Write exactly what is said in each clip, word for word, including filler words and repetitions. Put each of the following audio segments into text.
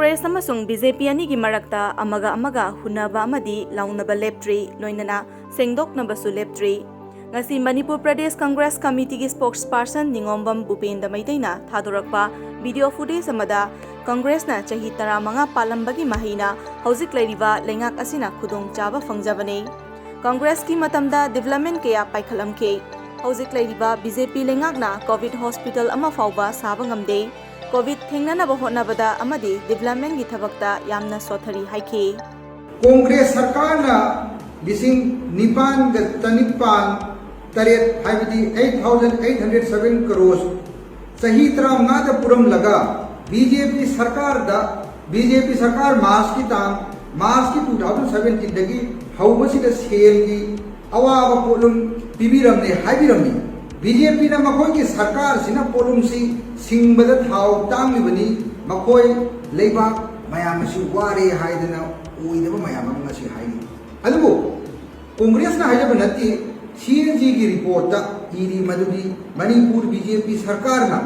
ꯀꯪꯒ꯭ꯔꯦꯁ ꯑꯃꯁꯨꯡ B J ꯄꯤ ꯑꯅꯤꯒꯤ ꯃꯔꯛꯇ ꯑꯃꯒ ꯑꯃꯒ ꯍꯨꯟꯅꯕ ꯑꯃꯗꯤ ꯂꯥꯎꯅꯕ ꯂꯦꯞꯇ꯭ꯔꯤ, ꯂꯣꯏꯅꯅ ꯁꯦꯡꯗꯣꯛꯅꯕꯁꯨ ꯂꯦꯞꯇ꯭ꯔꯤ꯫ ꯉꯁꯤ ꯃꯅꯤꯄꯨꯔ ꯄ꯭ꯔꯗꯦꯁ ꯀꯪꯒ꯭ꯔꯦꯁ ꯀꯃꯤꯇꯤꯒꯤ ꯁ꯭ꯄꯣꯛꯁꯄꯥꯔꯁꯟ ꯅꯤꯉꯣꯝꯕꯝ ꯚꯨꯄꯦꯟꯗ ꯃꯩꯇꯩꯅ ꯊꯥꯗꯣꯔꯛꯄ ꯚꯤꯗꯤꯑꯣ ꯐꯨꯇꯦꯖ ꯑꯃꯗ ꯀꯪꯒ꯭ꯔꯦꯁꯅ ꯆꯍꯤ ꯇꯔꯥꯃꯉꯥ ꯄꯥꯜꯂꯝꯕꯒꯤ ꯃꯍꯩꯅ ꯍꯧꯖꯤꯛ ꯂꯩꯔꯤꯕ ꯂꯩꯉꯥꯛ ꯑꯁꯤꯅ ꯈꯨꯗꯣꯡꯆꯥꯕ ꯐꯪꯖꯕꯅꯤ꯫ ꯀꯪꯒ꯭ꯔꯦꯁꯀꯤ ꯃꯇꯝꯗ ꯗꯤꯕꯦꯂꯞꯃꯦꯟ ꯀꯌꯥ ꯄꯥꯏꯈꯠꯂꯝꯈꯤ꯫ ꯍꯧꯖꯤꯛ ꯂꯩꯔꯤꯕ ꯕꯤ ꯖꯦ ꯄꯤ ꯂꯩꯉꯥꯛꯅ ꯀꯣꯚꯤꯗ ꯍꯣꯁꯄꯤꯇꯥꯜ ꯑꯃ ꯐꯥꯎꯕ ꯁꯥꯕ ꯉꯝꯗꯦ꯫ ꯀꯣꯚꯤꯗ ꯊꯦꯡꯅꯅꯕ ꯍꯣꯠꯅꯕꯗ ꯑꯃꯗꯤ ꯗꯤꯕꯦꯂꯞꯃꯦꯟꯒꯤ ꯊꯕꯛꯇ ꯌꯥꯝꯅ ꯁꯣꯠꯊꯔꯤ ꯍꯥꯏꯈꯤ꯫ ꯀꯣꯡꯒ꯭ꯔꯦꯁ ꯁꯔꯀꯥꯔꯅ ꯂꯤꯁꯤꯡ ꯅꯤꯄꯥꯟꯒ ꯆꯅꯤꯄꯥꯟ ꯇꯔꯦꯠ, ꯍꯥꯏꯕꯗꯤ eight thousand eight hundred seven crores, ꯆꯍꯤ ꯇꯔꯥꯃꯉꯥꯗ ꯄꯨꯔꯝꯂꯒ ꯕꯤ ꯖꯦ ꯄꯤ ꯁꯔꯀꯥꯔꯗ, ꯕꯤ ꯖꯦ ꯄꯤ ꯁꯔꯀꯥꯔ ꯃꯥꯔꯆꯀꯤ ꯇꯥꯡ, ꯃꯥꯔꯆꯀꯤ two thousand seventeenꯗꯒꯤ ꯍꯧꯕꯁꯤꯗ ꯁꯦꯜꯒꯤ ꯑꯋꯥꯕ ꯄꯣꯠꯂꯨꯝ ꯄꯤꯕꯤꯔꯝꯂꯦ ꯍꯥꯏꯕꯤꯔꯝꯃꯤ꯫ ꯕꯤ ꯖꯦ ꯄꯤꯅ ꯃꯈꯣꯏꯒꯤ ꯁꯔꯀꯥꯔꯁꯤꯅ ꯄꯣꯠꯂꯨꯝꯁꯤ ꯁꯤꯡꯕꯗ ꯊꯥꯎ ꯇꯥꯡꯂꯤꯕꯅꯤ, ꯃꯈꯣꯏ ꯂꯩꯕꯥꯛ ꯃꯌꯥꯝ ꯑꯁꯤ ꯋꯥꯔꯦ ꯍꯥꯏꯗꯅ ꯑꯣꯏꯗꯕ ꯃꯌꯥꯝ ꯑꯃ ꯉꯁꯤ ꯍꯥꯏꯔꯤ꯫ ꯑꯗꯨꯕꯨ ꯀꯣꯡꯒ꯭ꯔꯦꯁꯅ ꯍꯥꯏꯖꯕ ꯅꯠꯇꯦ, ꯁꯤ ꯑꯦ ꯖꯤꯒꯤ ꯔꯤꯄꯣꯔꯠꯇ ꯏꯔꯤ ꯃꯗꯨꯗꯤ ꯃꯅꯤꯄꯨꯔ ꯕꯤ ꯖꯦ ꯄꯤ ꯁꯔꯀꯥꯔꯅ,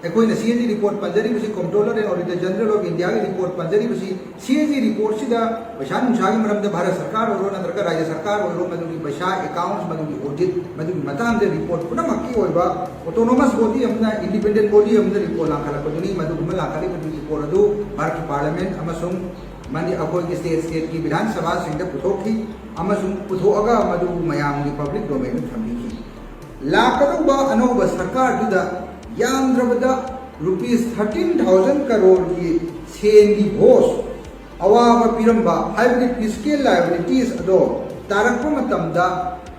ꯑꯩꯈꯣꯏꯅ ꯁꯤ ꯑꯦ ꯖꯤ ꯔꯤꯄꯣꯔꯠ ꯄꯟꯖꯔꯤꯕꯁꯤ, Comptroller and Auditor General of Indiaꯒꯤ ꯔꯤꯄꯣꯔꯠ ꯄꯟꯖꯔꯤꯕꯁꯤ, ꯁꯤ ꯑꯦ ꯖꯤ ꯔꯤꯄꯣꯔꯠꯁꯤꯗ ꯄꯩꯁꯥ ꯅꯨꯡꯁꯥꯒꯤ ꯃꯔꯝꯗ ꯚꯥꯔꯠ ꯁꯔꯀꯥꯔ ꯑꯣꯏꯔꯣ ꯅꯠꯇ꯭ꯔꯒ ꯔꯥꯖ꯭ꯌ ꯁꯔꯀꯥꯔ ꯑꯣꯏꯔꯣ, ꯃꯗꯨꯒꯤ ꯄꯩꯁꯥ, ꯑꯦꯀꯥꯎꯟꯁ, ꯃꯗꯨꯒꯤ ꯑꯣꯗꯤꯠ, ꯃꯗꯨꯒꯤ ꯃꯇꯥꯡꯗ ꯔꯤꯄꯣꯔꯠ ꯄꯨꯝꯅꯃꯛꯀꯤ ꯑꯣꯏꯕ autonomous body ꯑꯃꯅ, independent body ꯑꯃꯅ ꯔꯤꯄꯣꯔꯠ ꯂꯥꯡꯈꯠꯂꯛꯄꯗꯨꯅꯤ꯫ ꯃꯗꯨꯒꯨꯝꯕ ꯂꯥꯡꯈꯠꯂꯤꯕꯗꯨꯒꯤ ꯔꯤꯄꯣꯔꯠ ꯑꯗꯨ ꯚꯥꯔꯠꯀꯤ ꯄꯥꯔꯂꯤꯌꯥꯃꯦꯟꯠ ꯑꯃꯁꯨꯡ ꯃꯅꯤ-, ꯑꯩꯈꯣꯏꯒꯤ ꯁ꯭ꯇꯦꯠ ꯁ꯭ꯇꯦꯠꯀꯤ ꯕꯤꯙꯥꯟ ꯁꯚꯥꯁꯤꯡꯗ ꯄꯨꯊꯣꯛꯈꯤ ꯑꯃꯁꯨꯡ ꯄꯨꯊꯣꯛꯑꯒ ꯃꯗꯨ ꯃꯌꯥꯝꯒꯤ ꯄꯕ꯭ꯂꯤꯛ ꯗꯣꯃꯦꯟꯗ ꯊꯝꯕꯤꯈꯤ꯫ ꯂꯥꯛꯀꯗꯧꯕ ꯑꯅꯧꯕ ꯁꯔꯀꯥꯔꯗꯨꯗ ꯌꯥꯝꯗ꯭ꯔꯕꯗ ꯔꯨꯄꯤꯁ ꯊꯥꯔꯇꯤꯟ ꯊꯥꯎꯖꯟ ꯀꯔꯣꯔꯒꯤ ꯁꯦꯟꯒꯤ ꯕꯣꯖ, ꯑꯋꯥꯕ ꯄꯤꯔꯝꯕ, ꯍꯥꯏꯕꯗꯤ ꯐꯤꯁꯀꯦꯜ ꯂꯥꯏꯕꯤꯂꯤꯇꯤꯁ ꯑꯗꯣ ꯇꯥꯔꯛꯄ ꯃꯇꯝꯗ,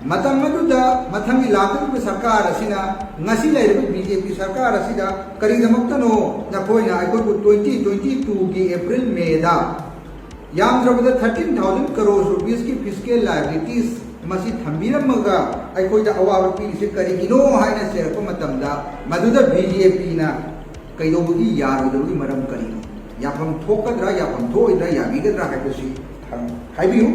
ꯃꯇꯝ ꯑꯗꯨꯗ ꯃꯊꯪꯒꯤ ꯂꯥꯛꯀꯗꯧꯔꯤꯕ ꯁꯔꯀꯥꯔ ꯑꯁꯤꯅ ꯉꯁꯤ ꯂꯩꯔꯤꯕ ꯕꯤ ꯖꯦ ꯄꯤ ꯁꯔꯀꯥꯔ ꯑꯁꯤꯗ ꯀꯔꯤꯒꯤꯗꯃꯛꯇꯅꯣ ꯅꯈꯣꯏꯅ ꯑꯩꯈꯣꯏꯕꯨ twenty twenty twoꯒꯤ April Mayꯗ ꯌꯥꯝꯗ꯭ꯔꯕꯗ thirteen thousand crore rupeesꯀꯤ fiscal liabilities ꯃꯁꯤ ꯊꯝꯕꯤꯔꯝꯃꯒ ꯑꯩꯈꯣꯏꯗ ꯑꯋꯥꯕ ꯄꯤꯔꯤꯁꯦ ꯀꯔꯤꯒꯤꯅꯣ ꯍꯥꯏꯅ ꯆꯩꯔꯛꯄ ꯃꯇꯝꯗ, ꯃꯗꯨꯗ ꯕꯤ ꯖꯦ ꯄꯤꯅ ꯀꯩꯗꯧꯕꯒꯤ ꯌꯥꯔꯣꯏꯗꯕꯒꯤ ꯃꯔꯝ ꯀꯔꯤꯅꯣ? ꯌꯥꯐꯝ ꯊꯣꯛꯀꯗ꯭ꯔꯥ, ꯌꯥꯐꯝ ꯊꯣꯛꯑꯣꯏꯗ꯭ꯔꯥ, ꯌꯥꯕꯤꯒꯗ꯭ꯔꯥ ꯍꯥꯏꯕꯁꯤ ꯍꯥꯏꯕꯤꯌꯨ꯫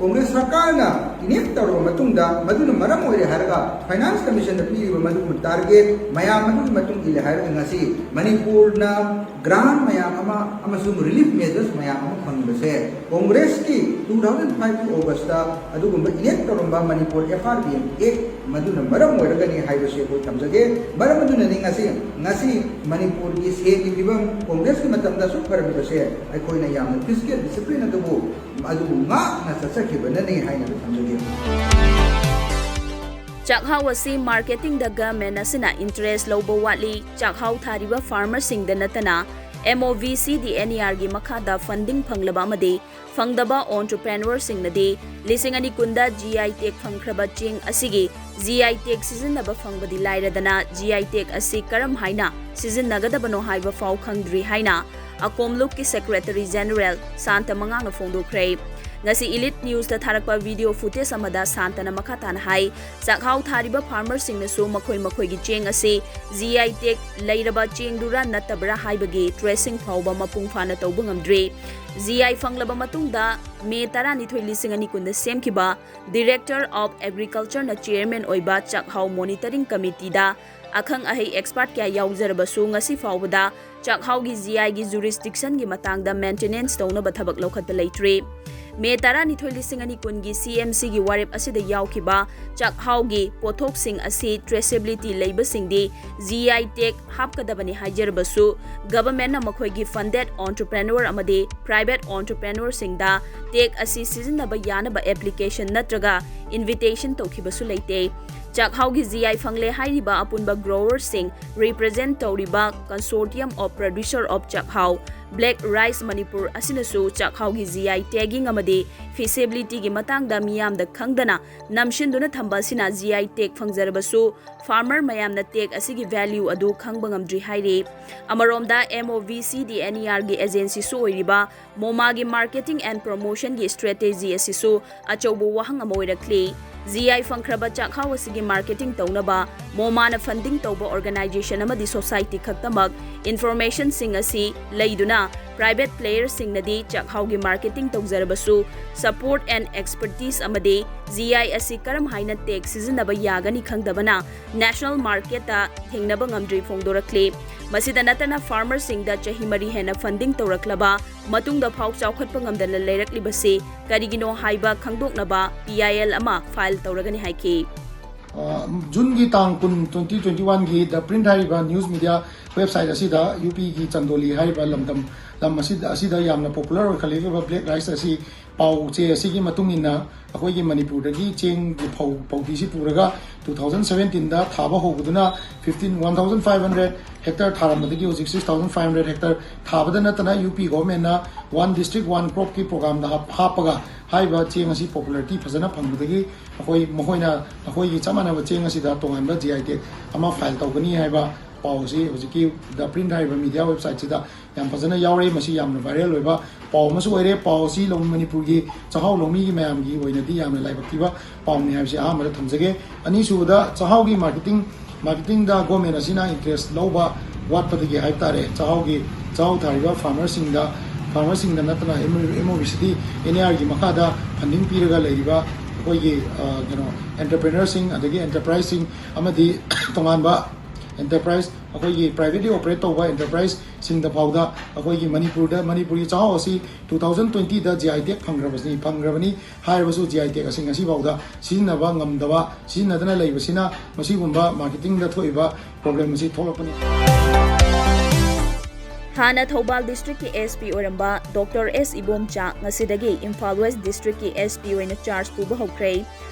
ꯀꯣꯡꯒ꯭ꯔꯦꯁ ꯁꯔꯀꯥꯔꯅ ꯏꯅꯦꯛ ꯇꯧꯔꯕ ꯃꯇꯨꯡꯗ, ꯃꯗꯨꯅ ꯃꯔꯝ ꯑꯣꯏꯔꯦ ꯍꯥꯏꯔꯒ ꯐꯥꯏꯅꯥꯟꯁ ꯀꯃꯤꯁꯟꯗ ꯄꯤꯔꯤꯕ ꯃꯗꯨꯒꯨꯝꯕ ꯇꯥꯔꯒꯦꯠ ꯃꯌꯥꯝ ꯑꯗꯨꯒꯤ ꯃꯇꯨꯡ ꯏꯜꯂꯦ ꯍꯥꯏꯔꯒ ꯉꯁꯤ ꯃꯅꯤꯄꯨꯔꯅ ꯒ꯭ꯔꯥꯟ ꯃꯌꯥꯝ ꯑꯃ ꯑꯃꯁꯨꯡ ꯔꯤꯂꯤꯐ ꯃꯦꯖꯔꯁ ꯃꯌꯥꯝ ꯑꯃ ꯐꯪꯕꯁꯦ ꯀꯣꯡꯒ꯭ꯔꯦꯁꯀꯤ two thousand five ꯀꯤ ꯑꯣꯒꯁꯇ ꯑꯗꯨꯒꯨꯝꯕ ꯏꯅꯦꯛ ꯇꯧꯔꯝꯕ Manipur F R B M Act ꯃꯗꯨꯅ ꯃꯔꯝ ꯑꯣꯏꯔꯒꯅꯤ ꯍꯥꯏꯕꯁꯤ ꯑꯩꯈꯣꯏ ꯊꯝꯖꯒꯦ꯫ ꯃꯔꯝ ꯑꯗꯨꯅꯅꯤ ꯉꯁꯤ, ꯉꯁꯤ ꯃꯅꯤꯄꯨꯔꯒꯤ ꯁꯦꯜꯒꯤ ꯐꯤꯕꯝ ꯀꯣꯡꯒ꯭ꯔꯦꯁꯀꯤ ꯃꯇꯝꯗ ꯑꯁꯨꯛ ꯐꯔꯝꯃꯤꯕꯁꯦ ꯑꯩꯈꯣꯏꯅ ꯌꯥꯝꯅ ꯐꯤꯁꯀꯦꯜ ꯗꯤꯁꯤꯄ꯭ꯂꯤꯟ ꯑꯗꯨꯕꯨ ꯑꯗꯨꯕꯨ ꯉꯥꯛꯅ ꯆꯠꯆꯈꯤꯕꯅꯅꯤ ꯍꯥꯏꯅ ꯊꯝꯖꯒꯦ꯫ ꯆꯥꯛꯍꯥꯎ ꯑꯁꯤ ꯃꯥꯔꯀꯦꯇꯤꯡꯗ ꯒꯚꯔꯟꯃꯦꯟꯠ ꯑꯁꯤꯅ ꯏꯟꯇꯔꯦꯁ ꯂꯧꯕ ꯋꯥꯠꯂꯤ꯫ ꯆꯥꯛꯍꯥꯎ ꯊꯥꯔꯤꯕ ꯐꯥꯔꯃꯔꯁꯤꯡꯗ ꯅꯠꯇꯅ M O V C D N E R ꯒꯤ ꯃꯈꯥꯗ ꯐꯟꯗꯤꯡ ꯐꯪꯂꯕ ꯑꯃꯗꯤ ꯐꯪꯗꯕ ꯑꯣꯟꯇꯔꯄ꯭ꯔꯦꯅꯔꯁꯤꯡꯅꯗꯤ ꯂꯤꯁꯤꯡ ꯑꯅꯤ ꯀꯨꯟꯗ G I tag ꯐꯪꯈ꯭ꯔꯕ ꯆꯦꯡ ꯑꯁꯤꯒꯤ G I tag ꯁꯤꯖꯤꯟꯅꯕ ꯐꯪꯕꯗꯤ ꯂꯥꯏꯔꯗꯅ G I tag ꯑꯁꯤ ꯀꯔꯝ ꯍꯥꯏꯅ ꯁꯤꯖꯤꯟꯅꯒꯗꯕꯅꯣ ꯍꯥꯏꯕ ꯐꯥꯎ ꯈꯪꯗ꯭ꯔꯤ ꯍꯥꯏꯅ ꯑꯀꯣꯝꯂꯨꯞꯀꯤ ꯁꯦꯀ꯭ꯔꯦꯇꯔꯤ ꯖꯦꯅꯔꯦꯜ ꯁꯥꯟꯇ ꯃꯉꯥꯡꯅ ꯐꯣꯡꯗꯣꯛꯈ꯭ꯔꯦ꯫ ꯉꯁꯤ ꯏꯂꯤꯠ ꯅ꯭ꯌꯨꯁꯇ ꯊꯥꯔꯛꯄ ꯚꯤꯗꯤꯑꯣ ꯐꯨꯇꯦꯖ ꯑꯃꯗ ꯁꯥꯟꯇꯅ ꯃꯈꯥ ꯇꯥꯅ ꯍꯥꯏ, ꯆꯥꯛꯍꯥꯎ ꯊꯥꯔꯤꯕ ꯐꯥꯔꯃꯔꯁꯤꯡꯅꯁꯨ ꯃꯈꯣꯏ ꯃꯈꯣꯏꯒꯤ ꯆꯦꯡ ꯑꯁꯤ G I tag ꯂꯩꯔꯕ ꯆꯦꯡꯗꯨꯔꯥ ꯅꯠꯇꯕ꯭ꯔꯥ ꯍꯥꯏꯕꯒꯤ ꯇ꯭ꯔꯦꯁꯤꯡ ꯐꯥꯎꯕ ꯃꯄꯨꯡ ꯐꯥꯅ ꯇꯧꯕ ꯉꯝꯗ꯭ꯔꯤ꯫ G I ꯐꯪꯂꯕ ꯃꯇꯨꯡꯗ ꯃꯦ ꯇꯔꯥꯅꯤꯊꯣꯏ, ꯂꯤꯁꯤꯡ ꯑꯅꯤ ꯀꯨꯟꯗ ꯁꯦꯝꯈꯤꯕ Director of Agriculture ꯅ ꯆꯦꯌꯔꯃꯦꯟ ꯑꯣꯏꯕ ꯆꯥꯛꯍꯥꯎ ꯃꯣꯅꯤꯇꯔꯤꯡ ꯀꯃꯤꯇꯤꯗ ꯑꯈꯪ ꯑꯍꯩ ꯑꯦꯛꯁꯄꯔꯠ ꯀꯌꯥ ꯌꯥꯎꯖꯔꯕꯁꯨ ꯉꯁꯤ ꯐꯥꯎꯕꯗ ꯆꯥꯛꯍꯥꯎꯒꯤ G I ꯒꯤ ꯖꯨꯔꯤꯁꯗꯤꯛꯁꯟꯒꯤ ꯃꯇꯥꯡꯗ ꯃꯦꯟꯇꯦꯅꯦꯟꯁ ꯇꯧꯅꯕ ꯊꯕꯛ ꯂꯧꯈꯠꯄ ꯂꯩꯇ꯭ꯔꯤ꯫ ꯃꯦ ꯇꯔꯥꯅꯤꯊꯣꯏ, ꯂꯤꯁꯤꯡ ꯑꯅꯤ ꯀꯨꯟꯒꯤ C M C ꯒꯤ ꯋꯥꯔꯦꯞ ꯑꯁꯤꯗ ꯌꯥꯎꯈꯤꯕ ꯆꯥꯛꯍꯥꯎꯒꯤ ꯄꯣꯠꯊꯣꯛꯁꯤꯡ ꯑꯁꯤ ꯇ꯭ꯔꯦꯁꯦꯕꯤꯂꯤꯇꯤ ꯂꯩꯕꯁꯤꯡꯗꯤ G I tag ꯍꯥꯞꯀꯗꯕꯅꯤ ꯍꯥꯏꯖꯔꯕꯁꯨ, ꯒꯚꯔꯟꯃꯦꯟꯠꯅ ꯃꯈꯣꯏꯒꯤ ꯐꯟꯗꯦꯗ ꯑꯣꯟꯇꯔꯄ꯭ꯔꯦꯅꯔ ꯑꯃꯗꯤ ꯄ꯭ꯔꯥꯏꯚꯦꯠ ꯑꯣꯟꯇꯔꯄ꯭ꯔꯦꯅꯔꯁꯤꯡꯗ tag ꯑꯁꯤ ꯁꯤꯖꯤꯟꯅꯕ ꯌꯥꯅꯕ ꯑꯦꯄ꯭ꯂꯤꯀꯦꯁꯟ ꯅꯠꯇ꯭ꯔꯒ ꯏꯟꯚꯤꯇꯦꯁꯟ ꯇꯧꯈꯤꯕꯁꯨ ꯂꯩꯇꯦ꯫ ꯆꯥꯛꯍꯥꯎꯒꯤ G I ꯐꯪꯂꯦ ꯍꯥꯏꯔꯤꯕ ꯑꯄꯨꯟꯕ ꯒ꯭ꯔꯣꯋꯔꯁꯤꯡ ꯔꯤꯄ꯭ꯔꯖꯦꯟꯠ ꯇꯧꯔꯤꯕ Consortium of Producer of Chakhao Black Rice Manipur ꯑꯁꯤꯅꯁꯨ ꯆꯥꯛꯍꯥꯎꯒꯤ G I tagging ꯑꯃꯗꯤ ꯐꯤꯖꯤꯕꯤꯂꯤꯇꯤꯒꯤ ꯃꯇꯥꯡꯗ ꯃꯤꯌꯥꯝꯗ ꯈꯪꯗꯅ ꯅꯝꯁꯤꯟꯗꯨꯅ ꯊꯝꯕ ꯑꯁꯤꯅ G I tag ꯐꯪꯖꯔꯕꯁꯨ ꯐꯥꯔꯃꯔ ꯃꯌꯥꯝꯅ tag ꯑꯁꯤꯒꯤ ꯚꯦꯂ꯭ꯌꯨ ꯑꯗꯨ ꯈꯪꯕ ꯉꯝꯗ꯭ꯔꯤ ꯍꯥꯏꯔꯤ꯫ ꯑꯃꯔꯣꯝꯗ, M O V C D N E R ꯒꯤ ꯑꯦꯖꯦꯟꯁꯤꯁꯨ ꯑꯣꯏꯔꯤꯕ ꯃꯣꯃꯥꯒꯤ marketing and promotion ꯒꯤ strategy ꯑꯁꯤꯁꯨ ꯑꯆꯧꯕ ꯋꯥꯍꯪ ꯑꯃ ꯑꯣꯏꯔꯛꯂꯤ꯫ ꯖꯤ ꯑꯥꯏ ꯐꯪꯈ꯭ꯔꯕ ꯆꯥꯛꯍꯥꯎ ꯑꯁꯤꯒꯤ marketing ꯇꯧꯅꯕ ꯃꯣꯃꯥꯅ funding ꯇꯧꯕ organization ꯑꯃꯗꯤ society ꯈꯛꯇꯃꯛ informationꯁꯤꯡ ꯑꯁꯤ ꯂꯩꯗꯨꯅ private playerꯁꯤꯡꯅꯗꯤ ꯆꯥꯛꯍꯥꯎꯒꯤ marketing ꯇꯧꯖꯔꯕꯁꯨ support and expertise ꯑꯃꯗꯤ ꯖꯤ ꯑꯥꯏ ꯑꯁꯤ ꯀꯔꯝ ꯍꯥꯏꯅ tag ꯁꯤꯖꯤꯟꯅꯕ ꯌꯥꯒꯅꯤ ꯈꯪꯗꯕꯅ national marketꯇ ꯊꯦꯡꯅꯕ ꯉꯝꯗ꯭ꯔꯤ ꯐꯣꯡꯗꯣꯔꯛꯂꯤ꯫ ꯃꯁꯤꯗ ꯅꯠꯇꯅ farmerꯁꯤꯡꯗ ꯆꯍꯤ ꯃꯔꯤ ꯍꯦꯟꯅ funding ꯇꯧꯔꯛꯂꯕ ꯃꯇꯨꯡꯗ ꯐꯥꯎ ꯆꯥꯎꯈꯠꯄ ꯉꯝꯗꯅ ꯂꯩꯔꯛꯂꯤꯕꯁꯤ ꯀꯔꯤꯒꯤꯅꯣ ꯍꯥꯏꯕ ꯈꯪꯗꯣꯛꯅꯕ P I L ꯑꯃ file ꯇꯧꯔꯒꯅꯤ ꯍꯥꯏꯈꯤ꯫ ꯑ, ꯖꯨꯟꯒꯤ ꯇꯥꯡ ꯀꯨꯟ, twenty twenty-oneꯒꯤ The Print ꯍꯥꯏꯔꯤꯕ news media website ꯑꯁꯤꯗ ꯌꯨ ꯄꯤꯒꯤ ꯆꯟꯗꯣꯂꯤ ꯍꯥꯏꯔꯤꯕ ꯂꯝꯗꯝ, ꯂꯝ ꯑꯁꯤꯗ, ꯑꯁꯤꯗ ꯌꯥꯝꯅ popular ꯑꯣꯏꯈꯠꯂꯛꯂꯤꯕ black rice ꯑꯁꯤ ꯄꯥꯎ ꯆꯦ ꯑꯁꯤꯒꯤ ꯃꯇꯨꯡ ꯏꯟꯅ ꯑꯩꯈꯣꯏꯒꯤ ꯃꯅꯤꯄꯨꯔꯗꯒꯤ ꯆꯦꯡꯒꯤ ꯐꯧ, ꯐꯧꯗꯤꯁꯤ ꯄꯨꯔꯒ two thousand seventeenꯗ ꯊꯥꯕ ꯍꯧꯕꯗꯨꯅ fifteen, one thousand five hundred hectare ꯊꯥꯔꯝꯕꯗꯒꯤ ꯍꯧꯖꯤꯛ six thousand five hundred hectare ꯊꯥꯕꯗ ꯅꯠꯇꯅ ꯌꯨ ꯄꯤ governmentꯅ One District One Cropꯀꯤ programꯗ ꯍꯥꯞ-, ꯍꯥꯞꯄꯒ ꯍꯥꯏꯔꯤꯕ ꯆꯦꯡ ꯑꯁꯤ popularity ꯐꯖꯅ ꯐꯪꯕꯗꯒꯤ ꯑꯩꯈꯣꯏ, ꯃꯈꯣꯏꯅ ꯑꯩꯈꯣꯏꯒꯤ ꯆꯞ ꯃꯥꯟꯅꯕ ꯆꯦꯡ ꯑꯁꯤꯗ ꯇꯣꯉꯥꯟꯕ G I tag ꯑꯃ file ꯇꯧꯒꯅꯤ ꯍꯥꯏꯕ ꯄꯥꯎ ꯑꯁꯤ ꯍꯧꯖꯤꯛꯀꯤ The Print ꯍꯥꯏꯔꯤꯕ media websiteꯁꯤꯗ ꯌꯥꯝ ꯐꯖꯅ ꯌꯥꯎꯔꯦ꯫ ꯃꯁꯤ ꯌꯥꯝꯅ viral ꯑꯣꯏꯕ ꯄꯥꯎ ꯑꯃꯁꯨ ꯑꯣꯏꯔꯦ꯫ ꯄꯥꯎ ꯑꯁꯤ ꯂꯧ-, ꯃꯅꯤꯄꯨꯔꯒꯤ ꯆꯥꯛꯍꯥꯎ ꯂꯧꯃꯤꯒꯤ ꯃꯌꯥꯝꯒꯤ ꯑꯣꯏꯅꯗꯤ ꯌꯥꯝꯅ ꯂꯥꯏꯕꯛ ꯊꯤꯕ ꯄꯥꯎꯅꯤ ꯍꯥꯏꯕꯁꯤ ꯑꯍꯥꯟꯕꯗ ꯊꯝꯖꯒꯦ꯫ ꯑꯅꯤꯁꯨꯕꯗ, ꯆꯥꯛꯍꯥꯎꯒꯤ marketing, marketingꯗ government ꯑꯁꯤꯅ interest ꯂꯧꯕ ꯋꯥꯠꯄꯗꯒꯤ ꯍꯥꯏꯕ ꯇꯥꯔꯦ, ꯆꯥꯛꯍꯥꯎꯒꯤ, ꯆꯥꯛꯍꯥꯎ ꯊꯥꯔꯤꯕ farmerꯁꯤꯡꯗ, farmerꯁꯤꯡꯗ ꯅꯠꯇꯅ M O, M O B C D, N A Rꯒꯤ ꯃꯈꯥꯗ funding ꯄꯤꯔꯒ ꯂꯩꯔꯤꯕ ꯑꯩꯈꯣꯏꯒꯤ, ꯑ, ꯀꯩꯅꯣ, entrepreneurꯁꯤꯡ, ꯑꯗꯒꯤ enterpriseꯁꯤꯡ ꯑꯃꯗꯤ ꯇꯣꯉꯥꯟꯕ enterprise, ꯑꯩꯈꯣꯏꯒꯤ privately operate ꯇꯧꯕ enterpriseꯁꯤꯡꯗ ꯐꯥꯎꯗ ꯑꯩꯈꯣꯏꯒꯤ ꯃꯅꯤꯄꯨꯔꯗ, ꯃꯅꯤꯄꯨꯔꯒꯤ ꯆꯥꯛꯍꯥꯎ ꯑꯁꯤ two thousand twentyꯗ G I tag ꯐꯪꯈ꯭ꯔꯕꯁꯤ, ꯐꯪꯈ꯭ꯔꯕꯅꯤ ꯍꯥꯏꯔꯕꯁꯨ G I tag ꯑꯁꯤ ꯉꯁꯤ ꯐꯥꯎꯗ ꯁꯤꯖꯤꯟꯅꯕ ꯉꯝꯗꯕ, ꯁꯤꯖꯤꯟꯅꯗꯅ ꯂꯩꯕꯁꯤꯅ ꯃꯁꯤꯒꯨꯝꯕ marketingꯗ ꯊꯣꯛꯏꯕ problem ꯑꯁꯤ ꯊꯣꯛꯂꯛꯄꯅꯤ꯫ ꯍꯥꯟꯅ ꯊꯧꯕꯥꯜ districtꯀꯤ S P ꯑꯣꯏꯔꯝꯕ Doctor S ꯏꯕꯣꯝꯆꯥ ꯉꯁꯤꯗꯒꯤ ꯏꯝꯐꯥꯜ West districtꯀꯤ S P ꯑꯣꯏꯅ charge ꯄꯨꯕ ꯍꯧꯈ꯭ꯔꯦ꯫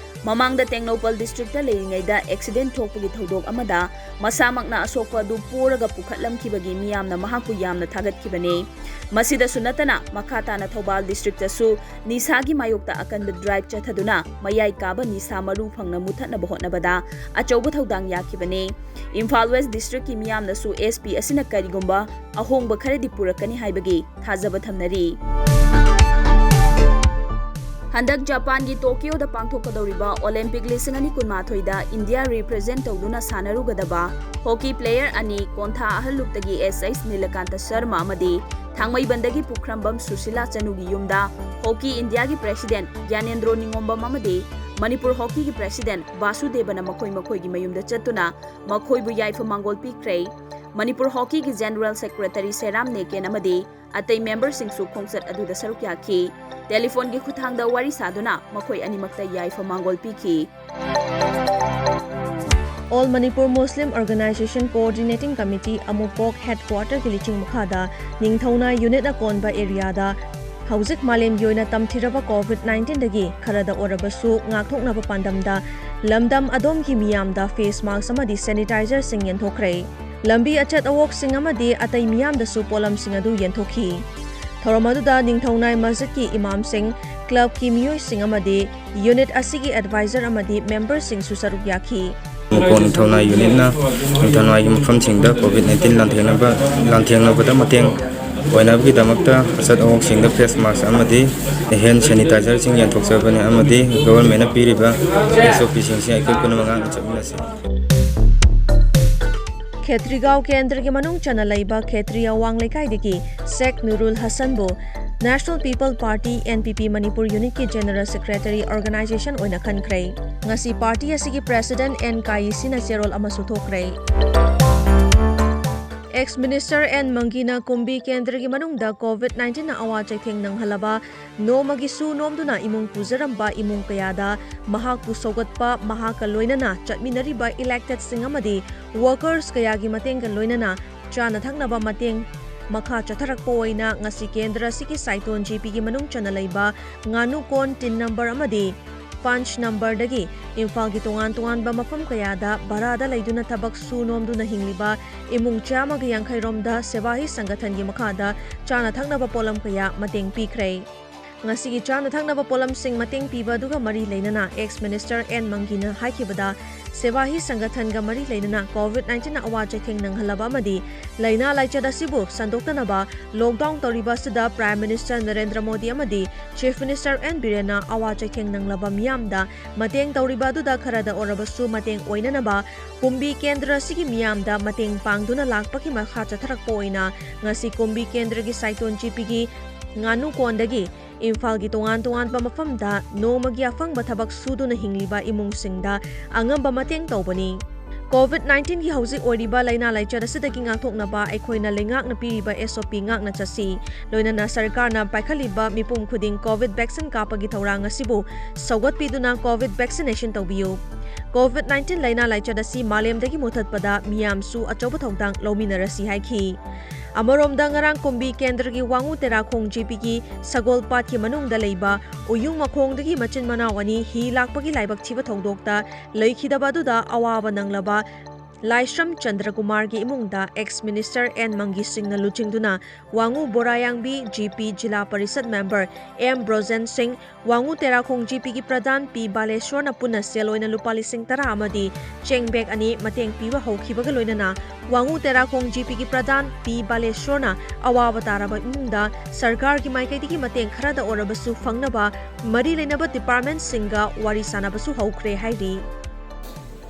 ꯃꯃꯥꯡꯗ ꯇꯦꯡꯅꯧꯄꯜ districtꯇ ꯂꯩꯔꯤꯉꯩꯗ accident ꯊꯣꯛꯄꯒꯤ ꯊꯧꯗꯣꯛ ꯑꯃꯗ ꯃꯁꯥꯃꯛꯅ ꯑꯁꯣꯛꯄ ꯑꯗꯨ ꯄꯣꯔꯒ ꯄꯨꯈꯠꯂꯝꯈꯤꯕꯒꯤ ꯃꯤꯌꯥꯝꯅ ꯃꯍꯥꯛꯄꯨ ꯌꯥꯝꯅ ꯊꯥꯒꯠꯈꯤꯕꯅꯤ꯫ ꯃꯁꯤꯗꯁꯨ ꯅꯠꯇꯅ ꯃꯈꯥ ꯇꯥꯅ ꯊꯧꯕꯥꯜ districtꯇꯁꯨ ꯅꯤꯁꯥꯒꯤ ꯃꯥꯌꯣꯛꯇ ꯑꯀꯟꯕ drive ꯆꯠꯊꯗꯨꯅ ꯃꯌꯥꯏ ꯀꯥꯕ ꯅꯤꯁꯥ ꯃꯔꯨ ꯐꯪꯅ ꯃꯨꯊꯠꯅꯕ ꯍꯣꯠꯅꯕꯗ ꯑꯆꯧꯕ ꯊꯧꯗꯥꯡ ꯌꯥꯈꯤꯕꯅꯤ꯫ ꯏꯝꯐꯥꯜ West districtꯀꯤ ꯃꯤꯌꯥꯝꯅꯁꯨ S P ꯑꯁꯤꯅ ꯀꯔꯤꯒꯨꯝꯕ ꯑꯍꯣꯡꯕ ꯈꯔꯗꯤ ꯄꯨꯔꯛꯀꯅꯤ ꯍꯥꯏꯕꯒꯤ ꯊꯥꯖꯕ ꯊꯝꯅꯔꯤ꯫ ꯍꯟꯗꯛ ꯖꯄꯥꯟꯒꯤ ꯇꯣꯀꯤꯌꯣꯗ ꯄꯥꯡꯊꯣꯛꯀꯗꯧꯔꯤꯕ ꯑꯣꯂꯦꯝꯄꯤꯛ ꯂꯤꯁꯤꯡ ꯑꯅꯤ ꯀꯨꯟꯃꯥꯊꯣꯏꯗ ꯏꯟꯗꯤꯌꯥ represent ꯇꯧꯗꯨꯅ ꯁꯥꯟꯅꯔꯨꯒꯗꯕ ꯍꯣꯀꯤ player ꯑꯅꯤ ꯀꯣꯟꯊꯥ ꯑꯍꯜ ꯂꯨꯞꯇꯒꯤ ꯑꯦꯁ ꯑꯩꯁ ꯅꯤꯂꯀꯥꯟꯇ ꯁꯔꯃ ꯑꯃꯗꯤ ꯊꯥꯡꯃꯩꯕꯟꯗꯒꯤ ꯄꯨꯈ꯭ꯔꯝꯕꯝ ꯁꯨꯁꯤꯂꯥ ꯆꯅꯨꯒꯤ ꯌꯨꯝꯗ ꯍꯣꯀꯤ ꯏꯟꯗꯤꯌꯥꯒꯤ president ꯒ꯭ꯌꯥꯅꯦꯟꯗ꯭ꯔꯣ ꯅꯤꯉꯣꯝꯕꯝ ꯑꯃꯗꯤ ꯃꯅꯤꯄꯨꯔ ꯍꯣꯀꯤꯒꯤ president ꯕꯥꯁꯨꯗꯦꯕꯅ ꯃꯈꯣꯏ ꯃꯈꯣꯏꯒꯤ ꯃꯌꯨꯝꯗ ꯆꯠꯇꯨꯅ ꯃꯈꯣꯏꯕꯨ ꯌꯥꯏꯐ ꯃꯥꯡꯒꯣꯜ ꯄꯤꯈ꯭ꯔꯦ꯫ ꯃꯅꯤꯄꯨꯔ ꯍꯣꯀꯤꯒꯤ general secretary ꯁꯦꯔꯥꯝ ꯅꯦꯀꯦꯟ ꯑꯃꯗꯤ ꯑꯇꯩ memberꯁꯤꯡꯁꯨ ꯈꯣꯡꯆꯠ ꯑꯗꯨꯗ ꯁꯔꯨꯛ ꯌꯥꯈꯤ꯫ Telephoneꯒꯤ ꯈꯨꯠꯊꯥꯡꯗ ꯋꯥꯔꯤ ꯁꯥꯗꯨꯅ ꯃꯈꯣꯏ ꯑꯅꯤꯃꯛꯇ ꯌꯥꯏꯐ ꯃꯥꯡꯒꯣꯜ ꯄꯤꯈꯤ꯫ All Manipur Muslim Organization Coordinating Committee, ꯑꯃꯨꯄꯣꯛ headquarterꯒꯤ ꯂꯨꯆꯤꯡ ꯃꯈꯥꯗ ꯅꯤꯡꯊꯧꯅꯥ unitꯅ ꯀꯣꯟꯕ areaꯗ ꯍꯧꯖꯤꯛ ꯃꯥꯂꯦꯝꯒꯤ ꯑꯣꯏꯅ ꯇꯝꯊꯤꯔꯕ COVID nineteenꯗꯒꯤ ꯈꯔꯗ ꯑꯣꯏꯔꯕꯁꯨ ꯉꯥꯛꯊꯣꯛꯅꯕ ꯄꯥꯟꯗꯝꯗ ꯂꯝꯗꯝ ꯑꯗꯣꯝꯒꯤ ꯃꯤꯌꯥꯝꯗ face mask ꯑꯃꯗꯤ sanitizerꯁꯤꯡ ꯌꯦꯟꯊꯣꯛꯈ꯭ꯔꯦ꯫ ꯂꯝꯕꯤ ꯑꯆꯠ ꯑꯋꯣꯛꯁꯤꯡ ꯑꯃꯗꯤ ꯑꯇꯩ ꯃꯤꯌꯥꯝꯗꯁꯨ ꯄꯣꯠꯂꯝꯁꯤꯡ ꯑꯗꯨ ꯌꯦꯟꯊꯣꯛꯈꯤ꯫ ꯊꯧꯔꯝ ꯑꯗꯨꯗ ꯅꯤꯡꯊꯧꯅꯥꯏ ꯃꯁꯖꯤꯗꯀꯤ ꯏꯃꯥꯝꯁꯤꯡ, clubꯀꯤ ꯃꯤꯑꯣꯏꯁꯤꯡ ꯑꯃꯗꯤ unit ꯑꯁꯤꯒꯤ advisor ꯑꯃꯗꯤ memberꯁꯤꯡꯁꯨ ꯁꯔꯨꯛ ꯌꯥꯈꯤ꯫ ꯑꯃꯨꯄꯣꯛ ꯅꯤꯡꯊꯧꯅꯥꯏ unitꯅ ꯅꯤꯡꯊꯧꯅꯥꯏꯒꯤ ꯃꯐꯝꯁꯤꯡꯗ COVID nineteen ꯂꯥꯟꯊꯦꯡꯅꯕ, ꯂꯥꯟꯊꯦꯡꯅꯕꯗ ꯃꯇꯦꯡ ꯑꯣꯏꯅꯕꯒꯤꯗꯃꯛꯇ ꯑꯆꯠ ꯑꯋꯣꯛꯁꯤꯡꯗ face mask ꯑꯃꯗꯤ hand sanitizerꯁꯤꯡ ꯌꯦꯟꯊꯣꯛꯆꯕꯅꯤ ꯑꯃꯗꯤ governmentꯅ ꯄꯤꯔꯤꯕ SOPꯁꯤꯡꯁꯤ ꯑꯩꯈꯣꯏ ꯄꯨꯝꯅꯃꯛ ꯉꯥꯛꯅ ꯆꯠꯃꯤꯟꯅꯁꯤ꯫ ꯈꯦꯇ꯭ꯔꯤꯒꯥꯎ ꯀꯦꯟꯗ꯭ꯔꯒꯤ ꯃꯅꯨꯡ ꯆꯟꯅ ꯂꯩꯕ ꯈꯦꯇ꯭ꯔꯤ ꯑꯋꯥꯡ ꯂꯩꯀꯥꯏꯗꯒꯤ ꯁꯦꯛ ꯅꯨꯔꯨꯜ ꯍꯁꯟꯕꯨ National People Party, NPP, Manipur unitꯀꯤ general secretary organization ꯑꯣꯏꯅ ꯈꯟꯈ꯭ꯔꯦ꯫ ꯉꯁꯤ party ꯑꯁꯤꯒꯤ president ꯑꯦꯟ ꯀꯥꯏꯁꯤꯅ ꯆꯦꯔꯣꯜ ꯑꯃꯁꯨ ꯊꯣꯛꯈ꯭ꯔꯦ꯫ Ex Minister ꯑꯦꯟ ꯃꯪꯒꯤꯅ ꯀꯨꯝꯕꯤ ꯀꯦꯟꯗ꯭ꯔꯒꯤ ꯃꯅꯨꯡꯗ COVID nineteenꯅ ꯑꯋꯥ ꯆꯩꯊꯦꯡ ꯅꯪꯍꯜꯂꯕ ꯅꯣꯡꯃꯒꯤ ꯁꯨ ꯅꯣꯝꯗꯨꯅ ꯏꯃꯨꯡ ꯄꯨꯖꯔꯝꯕ ꯏꯃꯨꯡ ꯀꯌꯥꯗ ꯃꯍꯥꯛꯄꯨ ꯁꯧꯒꯠꯄ, ꯃꯍꯥꯛꯀ ꯂꯣꯏꯅꯅ ꯆꯠꯃꯤꯟꯅꯔꯤꯕ electedꯁꯤꯡ ꯑꯃꯗꯤ workers ꯀꯌꯥꯒꯤ ꯃꯇꯦꯡꯒ ꯂꯣꯏꯅꯅ ꯆꯥꯅ ꯊꯛꯅꯕ ꯃꯇꯦꯡ ꯃꯈꯥ ꯆꯠꯊꯔꯛꯄ ꯑꯣꯏꯅ ꯉꯁꯤ ꯀꯦꯟꯗ꯭ꯔ ꯑꯁꯤꯒꯤ ꯁꯥꯏꯇꯣꯟ ꯖꯤꯄꯤꯒꯤ ꯃꯅꯨꯡ ꯆꯟꯅ ꯂꯩꯕ ꯉꯥꯅꯨꯀꯣꯟ tin number ꯑꯃꯗꯤ punch numberꯗꯒꯤ ꯏꯝꯐꯥꯜꯒꯤ ꯇꯣꯉꯥꯟ ꯇꯣꯉꯥꯟꯕ ꯃꯐꯝ ꯀꯌꯥꯗ ꯚꯔꯥꯗ ꯂꯩꯗꯨꯅ ꯊꯕꯛ ꯁꯨ ꯅꯣꯝꯗꯨꯅ ꯍꯤꯡꯂꯤꯕ ꯏꯃꯨꯡ ꯆꯥꯝꯃꯒ ꯌꯥꯡꯈꯩ ꯔꯣꯝꯗ ꯁꯦꯕꯥꯍꯤ ꯁꯪꯒꯊꯟꯒꯤ ꯃꯈꯥꯗ ꯆꯥꯅ ꯊꯛꯅꯕ ꯄꯣꯠꯂꯝ ꯀꯌꯥ ꯃꯇꯦꯡ ꯄꯤꯈ꯭ꯔꯦ꯫ ꯉꯁꯤꯒꯤ ꯆꯥꯅ ꯊꯛꯅꯕ ꯄꯣꯠꯂꯝꯁꯤꯡ ꯃꯇꯦꯡ ꯄꯤꯕ ꯑꯗꯨꯒ ꯃꯔꯤ ꯂꯩꯅꯅ ex Minister ꯑꯦꯟ ꯃꯪꯒꯤꯅ ꯍꯥꯏꯈꯤꯕꯗ, ꯁꯦꯕꯥ ꯍꯤ ꯁꯪꯒꯊꯟꯒ ꯃꯔꯤ ꯂꯩꯅꯅ COVID nineteen ꯑꯋꯥ ꯆꯩꯊꯦꯡ ꯅꯪꯍꯜꯂꯕ ꯑꯃꯗꯤ ꯂꯥꯏꯅꯥ ꯂꯥꯏꯆꯠ ꯑꯁꯤꯕꯨ ꯁꯟꯗꯣꯛꯇꯅꯕ lockdown ꯇꯧꯔꯤꯕ ꯑꯁꯤꯗ Prime Minister ꯅꯔꯦꯟꯗ꯭ꯔ ꯃꯣꯗꯤ ꯑꯃꯗꯤ Chief Minister ꯑꯦꯟ ꯕꯤꯔꯦꯟꯅ ꯑꯋꯥ ꯆꯩꯊꯦꯡ ꯅꯪꯂꯕ ꯃꯤꯌꯥꯝꯗ ꯃꯇꯦꯡ ꯇꯧꯔꯤꯕ ꯑꯗꯨꯗ ꯈꯔꯗ ꯑꯣꯏꯔꯕꯁꯨ ꯃꯇꯦꯡ ꯑꯣꯏꯅꯅꯕ ꯀꯨꯝꯕꯤ ꯀꯦꯟꯗ꯭ꯔ ꯑꯁꯤꯒꯤ ꯃꯤꯌꯥꯝꯗ ꯃꯇꯦꯡ ꯄꯥꯡꯗꯨꯅ ꯂꯥꯛꯄꯒꯤ ꯃꯈꯥ ꯆꯠꯊꯔꯛꯄ ꯑꯣꯏꯅ ꯉꯁꯤ ꯀꯨꯝꯕꯤ ꯀꯦꯟꯗ꯭ꯔꯒꯤ ꯁꯥꯏꯇꯣꯟ ꯖꯤꯄꯤꯒꯤ ꯉꯥꯅꯨ ꯀꯣꯟꯗꯒꯤ ꯏꯝꯐꯥꯜꯒꯤ ꯇꯣꯉꯥꯟ ꯇꯣꯉꯥꯟꯕ ꯃꯐꯝꯗ ꯅꯣꯡꯃꯒꯤ ꯑꯐꯪꯕ ꯊꯕꯛ ꯁꯨꯗꯨꯅ ꯍꯤꯡꯂꯤꯕ ꯏꯃꯨꯡꯁꯤꯡꯗ ꯑꯉꯝꯕ ꯃꯇꯦꯡ ꯇꯧꯕꯅꯤ꯫ COVID nineteen ꯒꯤ ꯍꯧꯖꯤꯛ ꯑꯣꯏꯔꯤꯕ ꯂꯥꯏꯅꯥ ꯂꯥꯏꯆꯠ ꯑꯁꯤꯗꯒꯤ ꯉꯥꯛꯊꯣꯛꯅꯕ ꯑꯩꯈꯣꯏꯅ ꯂꯩꯉꯥꯛꯅ ꯄꯤꯔꯤꯕ S O P ꯉꯥꯛꯅ ꯆꯠꯁꯤ꯫ ꯂꯣꯏꯅꯅ ꯁꯔꯀꯥꯔꯅ ꯄꯥꯏꯈꯠꯂꯤꯕ ꯃꯤꯄꯨꯝ ꯈꯨꯗꯤꯡ COVID vaccine ꯀꯥꯞꯄꯒꯤ ꯊꯧꯔꯥꯡ ꯑꯁꯤꯕꯨ ꯁꯧꯒꯠꯄꯤꯗꯨꯅ COVID vaccination ꯇꯧꯕꯤꯌꯨ꯫ COVID nineteen ꯂꯥꯏꯅꯥ ꯂꯥꯏꯆꯠ ꯑꯁꯤ ꯃꯥꯂꯦꯝꯗꯒꯤ ꯃꯨꯊꯠꯄꯗ ꯃꯤꯌꯥꯝꯁꯨ ꯑꯆꯧꯕ ꯊꯧꯗꯥꯡ ꯂꯧꯃꯤꯟꯅꯔꯁꯤ ꯍꯥꯏꯈꯤ꯫ ꯑꯃꯔꯣꯝꯗ ꯉꯔꯥꯡ ꯀꯨꯝꯕꯤ ꯀꯦꯟꯗ꯭ꯔꯒꯤ ꯋꯥꯉꯨ ꯇꯦꯔꯥꯈꯣꯡ ꯖꯤꯄꯤꯒꯤ ꯁꯒꯣꯜ ꯄꯥꯠꯀꯤ ꯃꯅꯨꯡꯗ ꯂꯩꯕ ꯎꯌꯨꯡ ꯃꯈꯣꯡꯗꯒꯤ ꯃꯆꯤꯟ ꯃꯅꯥꯎ ꯑꯅꯤ ꯍꯤ ꯂꯥꯛꯄꯒꯤ ꯂꯥꯏꯕꯛ ꯊꯤꯕ ꯊꯧꯗꯣꯛꯇ ꯂꯩꯈꯤꯗꯕ ꯑꯗꯨꯗ ꯑꯋꯥꯕ ꯅꯪꯂꯕ ꯂꯥꯏꯁ꯭ꯔꯝ ꯆꯟꯗ꯭ꯔꯀꯨꯃꯥꯔꯒꯤ ꯏꯃꯨꯡꯗ ex minister ꯑꯦꯟ ꯃꯪꯒꯤ ꯁꯤꯡꯅ ꯂꯨꯆꯤꯡꯗꯨꯅ ꯋꯥꯉꯨ ꯕꯣꯔꯥꯌꯥꯡꯕꯤ ꯖꯤꯄꯤ ꯖꯤꯂꯥ ꯄꯔꯤꯁꯠ member ꯑꯦꯝ ꯕ꯭ꯔꯣꯖꯦꯟ ꯁꯤꯡ, ꯋꯥꯉꯨ ꯇꯦꯔꯥꯈꯣꯡ ꯖꯤꯄꯤꯒꯤ ꯄ꯭ꯔꯙꯥꯟ ꯄꯤ ꯕꯥꯂꯦꯁꯣꯔꯅ ꯄꯨꯟꯅ ꯁꯦꯜ ꯑꯣꯏꯅ ꯂꯨꯄꯥ ꯂꯤꯁꯤꯡ ꯇꯔꯥ ꯑꯃꯗꯤ ꯆꯦꯡ bag ꯑꯅꯤ ꯃꯇꯦꯡ ꯄꯤꯕ ꯍꯧꯈꯤꯕꯒ ꯂꯣꯏꯅꯅ ꯋꯥꯉꯨ ꯇꯦꯔꯥꯈꯣꯡ ꯖꯤꯄꯤꯒꯤ ꯄ꯭ꯔꯙꯥꯟ ꯄꯤ ꯕꯥꯂꯦꯁꯣꯔꯅ ꯑꯋꯥꯕ ꯇꯥꯔꯕ ꯏꯃꯨꯡꯗ ꯁꯔꯀꯥꯔꯒꯤ ꯃꯥꯏꯀꯩꯗꯒꯤ ꯃꯇꯦꯡ ꯈꯔꯗ ꯑꯣꯏꯔꯕꯁꯨ ꯐꯪꯅꯕ ꯃꯔꯤ ꯂꯩꯅꯕ department ꯁꯤꯡꯒ ꯋꯥꯔꯤ ꯁꯥꯅꯕꯁꯨ ꯍꯧꯈ꯭ꯔꯦ ꯍꯥꯏꯔꯤ꯫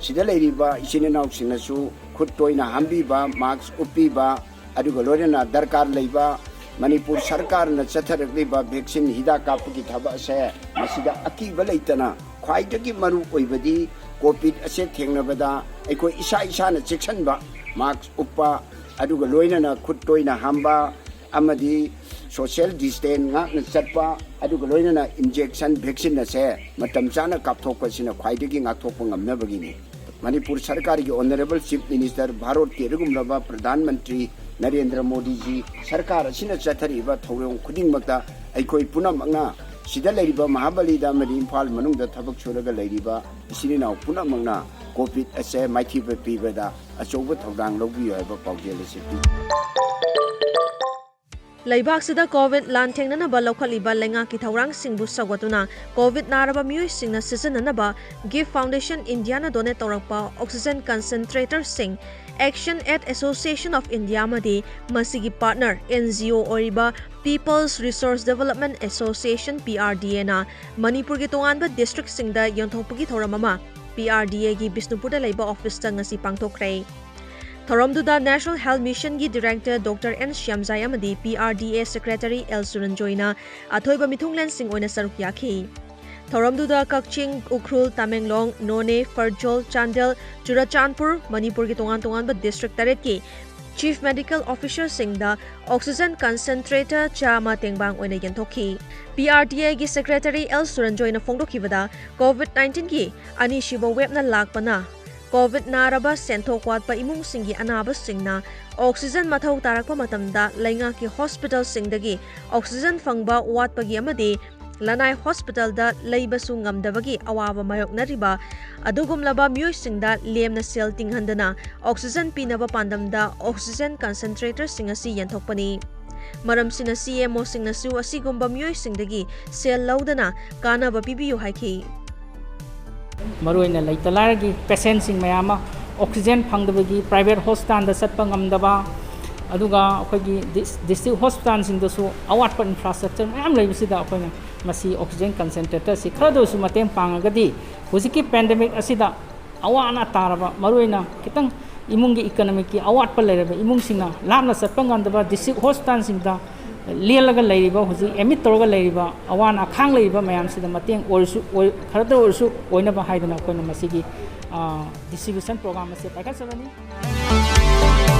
ꯁꯤꯗ ꯂꯩꯔꯤꯕ ꯏꯆꯤꯟ ꯏꯅꯥꯎꯁꯤꯡꯅꯁꯨ ꯈꯨꯠ ꯇꯣꯏꯅ ꯍꯥꯝꯕꯤꯕ, mask ꯎꯞꯄꯤꯕ, ꯑꯗꯨꯒ ꯂꯣꯏꯅꯅ ꯗꯔꯀꯥꯔ ꯂꯩꯕ ꯃꯅꯤꯄꯨꯔ ꯁꯔꯀꯥꯔꯅ ꯆꯠꯊꯔꯛꯂꯤꯕ vaccine ꯍꯤꯗꯥꯛ ꯀꯥꯞꯄꯒꯤ ꯊꯕꯛ ꯑꯁꯦ ꯃꯁꯤꯗ ꯑꯀꯤꯕ ꯂꯩꯇꯅ ꯈ꯭ꯋꯥꯏꯗꯒꯤ ꯃꯔꯨ ꯑꯣꯏꯕꯗꯤ COVID ꯑꯁꯦ ꯊꯦꯡꯅꯕꯗ ꯑꯩꯈꯣꯏ ꯏꯁꯥ ꯏꯁꯥꯅ ꯆꯦꯛꯁꯤꯟꯕ, mask ꯎꯞꯄ, ꯑꯗꯨꯒ ꯂꯣꯏꯅꯅ ꯈꯨꯠ ꯇꯣꯏꯅ ꯍꯥꯝꯕ ꯑꯃꯗꯤ social distance ꯉꯥꯛꯅ ꯆꯠꯄ, ꯑꯗꯨꯒ ꯂꯣꯏꯅꯅ injection vaccine ꯑꯁꯦ ꯃꯇꯝ ꯆꯥꯅ ꯀꯥꯞꯊꯣꯛꯄꯁꯤꯅ ꯈ꯭ꯋꯥꯏꯗꯒꯤ ꯉꯥꯛꯊꯣꯛꯄ ꯉꯝꯅꯕꯒꯤꯅꯤ꯫ ꯃꯅꯤꯄꯨꯔ ꯁꯔꯀꯥꯔꯒꯤ Honourable Chief Minister, ꯚꯥꯔꯠꯀꯤ ꯑꯗꯨꯒꯨꯝꯂꯕ ꯄ꯭ꯔꯙꯥꯟ ꯃꯟꯇ꯭ꯔꯤ ꯅꯔꯦꯟꯗ꯭ꯔ ꯃꯣꯗꯤꯖꯤ ꯁꯔꯀꯥꯔ ꯑꯁꯤꯅ ꯆꯠꯊꯔꯤꯕ ꯊꯧꯔꯝ ꯈꯨꯗꯤꯡꯃꯛꯇ ꯑꯩꯈꯣꯏ ꯄꯨꯝꯅꯃꯛꯅ, ꯁꯤꯗ ꯂꯩꯔꯤꯕ ꯃꯍꯥꯕꯂꯤꯗ ꯑꯃꯗꯤ ꯏꯝꯐꯥꯜ ꯃꯅꯨꯡꯗ ꯊꯕꯛ ꯁꯨꯔꯒ ꯂꯩꯔꯤꯕ ꯏꯆꯤꯟ ꯏꯅꯥꯎ ꯄꯨꯝꯅꯃꯛꯅ COVID ꯑꯁꯦ ꯃꯥꯏꯊꯤꯕ ꯄꯤꯕꯗ ꯑꯆꯧꯕ ꯊꯧꯗꯥꯡ ꯂꯧꯕꯤꯌꯨ ꯍꯥꯏꯕ ꯄꯥꯎꯖꯦꯜ ꯑꯁꯤ ꯄꯤ꯫ ꯂꯩꯕꯥꯛꯁꯤꯗ ꯀꯣꯚꯤꯗ ꯂꯥꯟꯊꯦꯡꯅꯅꯕ ꯂꯧꯈꯠꯂꯤꯕ ꯂꯩꯉꯥꯛꯀꯤ ꯊꯧꯔꯥꯡꯁꯤꯡꯕꯨ ꯁꯧꯒꯠꯇꯨꯅ ꯀꯣꯚꯤꯗ ꯅꯥꯔꯕ ꯃꯤꯑꯣꯏꯁꯤꯡꯅ ꯁꯤꯖꯤꯟꯅꯅꯕ ꯒꯤꯐ ꯐꯥꯎꯟꯗꯦꯁꯟ ꯏꯟꯗꯤꯌꯥꯅ ꯗꯣꯅꯦꯠ ꯇꯧꯔꯛꯄ oxygen ꯀꯟꯁꯦꯟꯇ꯭ꯔꯦꯇꯔꯁꯤꯡ Action Aid Association of India ꯑꯃꯗꯤ ꯃꯁꯤꯒꯤ ꯄꯥꯔꯠꯅꯔ ꯑꯦꯟ ꯖꯤ ꯑꯣ ꯑꯣꯏꯔꯤꯕ People's Resource Development Association, P R D A ꯅ ꯃꯅꯤꯄꯨꯔꯒꯤ ꯇꯣꯉꯥꯟꯕ ꯗꯤꯁꯇ꯭ꯔꯤꯛꯁꯤꯡꯗ ꯌꯦꯟꯊꯣꯛꯄꯒꯤ ꯊꯧꯔꯝ ꯑꯃ P R D A ꯒꯤ ꯕꯤꯁꯅꯨꯄꯨꯔꯗ ꯂꯩꯕ ꯑꯣꯐꯤꯁꯇ ꯉꯁꯤ ꯄꯥꯡꯊꯣꯛꯈ꯭ꯔꯦ꯫ ꯊꯧꯔꯝꯗꯨꯗ National Health Mission ꯒꯤ Director Doctor N ꯁ꯭ꯌꯥꯝꯖꯥꯏ ꯑꯃꯗꯤ P R D A Secretary L ꯁꯨꯔꯟꯖꯣꯏꯅ ꯑꯊꯣꯏꯕ ꯃꯤꯊꯨꯡꯂꯦꯟꯁꯤꯡ ꯑꯣꯏꯅ ꯁꯔꯨꯛ ꯌꯥꯈꯤ꯫ ꯊꯧꯔꯝꯗꯨꯗ ꯀꯛꯆꯤꯡ, ꯎꯈ꯭ꯔꯨꯜ, ꯇꯃꯦꯡꯂꯣꯡ, ꯅꯣꯅꯦ, ꯐꯔꯖꯣꯜ, ꯆꯥꯟꯗꯦꯜ, ꯆꯨꯔꯆꯥꯟꯄꯨꯔ, ꯃꯅꯤꯄꯨꯔꯒꯤ ꯇꯣꯉꯥꯟ ꯇꯣꯉꯥꯟꯕ ꯗꯤꯁꯇ꯭ꯔꯤꯛ ꯇꯔꯦꯠꯀꯤ Chief Medical Officer ꯁꯤꯡꯗ ꯑꯣꯛꯁꯤꯖꯦꯟ ꯀꯟꯁꯦꯟꯇ꯭ꯔꯦꯇꯔ ꯆꯥꯝꯃ ꯇꯦꯡꯕꯥꯡ ꯑꯣꯏꯅ ꯌꯦꯟꯊꯣꯛꯈꯤ꯫ P R D A ꯒꯤ Secretary L ꯁꯨꯔꯟꯖꯣꯏꯅ ꯐꯣꯡꯗꯣꯛꯈꯤꯕꯗ, ꯀꯣꯚꯤꯗ ꯅꯥꯏꯟꯇꯤꯟꯒꯤ ꯑꯅꯤꯁꯨꯕ ꯋꯦꯕꯅ ꯂꯥꯛꯄꯅ ꯀꯣꯚꯤꯗ ꯅꯥꯔꯕ ꯁꯦꯟꯊꯣꯛ ꯋꯥꯠꯄ ꯏꯃꯨꯡꯁꯤꯡꯒꯤ ꯑꯅꯥꯕꯁꯤꯡꯅ ꯑꯣꯛꯁꯤꯖꯦꯟ ꯃꯊꯧ ꯇꯥꯔꯛꯄ ꯃꯇꯝꯗ ꯂꯩꯉꯥꯛꯀꯤ ꯍꯣꯁꯄꯤꯇꯥꯜꯁꯤꯡꯗꯒꯤ ꯑꯣꯛꯁꯤꯖꯦꯟ ꯐꯪꯕ ꯋꯥꯠꯄꯒꯤ ꯑꯃꯗꯤ ꯂꯅꯥꯏ ꯍꯣꯁꯄꯤꯇꯥꯜꯗ ꯂꯩꯕꯁꯨ ꯉꯝꯗꯕꯒꯤ ꯑꯋꯥꯕ ꯃꯥꯌꯣꯛꯅꯔꯤꯕ ꯑꯗꯨꯒꯨꯝꯂꯕ ꯃꯤꯑꯣꯏꯁꯤꯡꯗ ꯂꯦꯝꯅ ꯁꯦꯜ ꯇꯤꯡꯍꯟꯗꯅ ꯑꯣꯛꯁꯤꯖꯦꯟ ꯄꯤꯅꯕ ꯄꯥꯟꯗꯝꯗ ꯑꯣꯛꯁꯤꯖꯦꯟ ꯀꯟꯁꯦꯟꯇ꯭ꯔꯦꯇꯔꯁꯤꯡ ꯑꯁꯤ ꯌꯦꯟꯊꯣꯛꯄꯅꯤ꯫ ꯃꯔꯝꯁꯤꯅ C M O ꯁꯤꯡꯅꯁꯨ ꯑꯁꯤꯒꯨꯝꯕ ꯃꯤꯑꯣꯏꯁꯤꯡꯗꯒꯤ ꯁꯦꯜ ꯂꯧꯗꯅ ꯀꯥꯟꯅꯕ ꯄꯤꯕꯤꯌꯨ ꯍꯥꯏꯈꯤ꯫ ꯃꯔꯨꯑꯣꯏꯅ ꯂꯩꯇ ꯂꯥꯏꯔꯒꯤ ꯄꯦꯁꯦꯟꯁꯤꯡ ꯃꯌꯥꯝ ꯑꯃ ꯑꯣꯛꯁꯤꯖꯦꯟ ꯐꯪꯗꯕꯒꯤ ꯄ꯭ꯔꯥꯏꯚꯦꯠ ꯍꯣꯁꯄꯤꯇꯥꯜꯗ ꯆꯠꯄ ꯉꯝꯗꯕ, ꯑꯗꯨꯒ ꯑꯩꯈꯣꯏꯒꯤ ꯗꯤꯁ-, ꯗꯤꯁꯇ꯭ꯔꯤꯛ ꯍꯣꯁꯄꯤꯇꯥꯜꯁꯤꯡꯗꯁꯨ ꯑꯋꯥꯠꯄ ꯏꯟꯐ꯭ꯔꯥꯁ꯭ꯇ꯭ꯔꯛꯆꯔ ꯃꯌꯥꯝ ꯂꯩꯕꯁꯤꯗ ꯑꯩꯈꯣꯏꯅ ꯃꯁꯤ ꯑꯣꯛꯁꯤꯖꯦꯟ ꯀꯟꯁꯦꯟꯇ꯭ꯔꯦꯇꯔꯁꯤ ꯈꯔꯗ ꯑꯣꯏꯔꯁꯨ ꯃꯇꯦꯡ ꯄꯥꯡꯉꯒꯗꯤ ꯍꯧꯖꯤꯛꯀꯤ ꯄꯦꯟꯗꯦꯃꯤꯛ ꯑꯁꯤꯗ ꯑꯋꯥ ꯑꯅꯥ ꯇꯥꯔꯕ, ꯃꯔꯨꯑꯣꯏꯅ ꯈꯤꯇꯪ ꯏꯃꯨꯡꯒꯤ ꯏꯀꯣꯅꯣꯃꯤꯛꯀꯤ ꯑꯋꯥꯠꯄ ꯂꯩꯔꯕ ꯏꯃꯨꯡꯁꯤꯡꯅ ꯂꯥꯞꯅ ꯆꯠꯄ ꯉꯝꯗꯕ ꯗꯤꯁꯇ꯭ꯔꯤꯛ ꯍꯣꯁꯄꯤꯇꯥꯜꯁꯤꯡꯗ ꯂꯦꯜꯂꯒ ꯂꯩꯔꯤꯕ, ꯍꯧꯖꯤꯛ ꯑꯦꯗꯃꯤꯠ ꯇꯧꯔꯒ ꯂꯩꯔꯤꯕ, ꯑꯋꯥ ꯑꯅꯥ ꯈꯥꯡ ꯂꯩꯔꯤꯕ ꯃꯌꯥꯝꯁꯤꯗ ꯃꯇꯦꯡ ꯑꯣꯏꯔꯁꯨ, ꯑꯣꯏ-, ꯈꯔꯗ ꯑꯣꯏꯔꯁꯨ ꯑꯣꯏꯅꯕ ꯍꯥꯏꯗꯅ ꯑꯩꯈꯣꯏꯅ ꯃꯁꯤꯒꯤ, ꯑ, distribution program ꯑꯁꯤ ꯄꯥꯏꯈꯠꯆꯕꯅꯤ꯫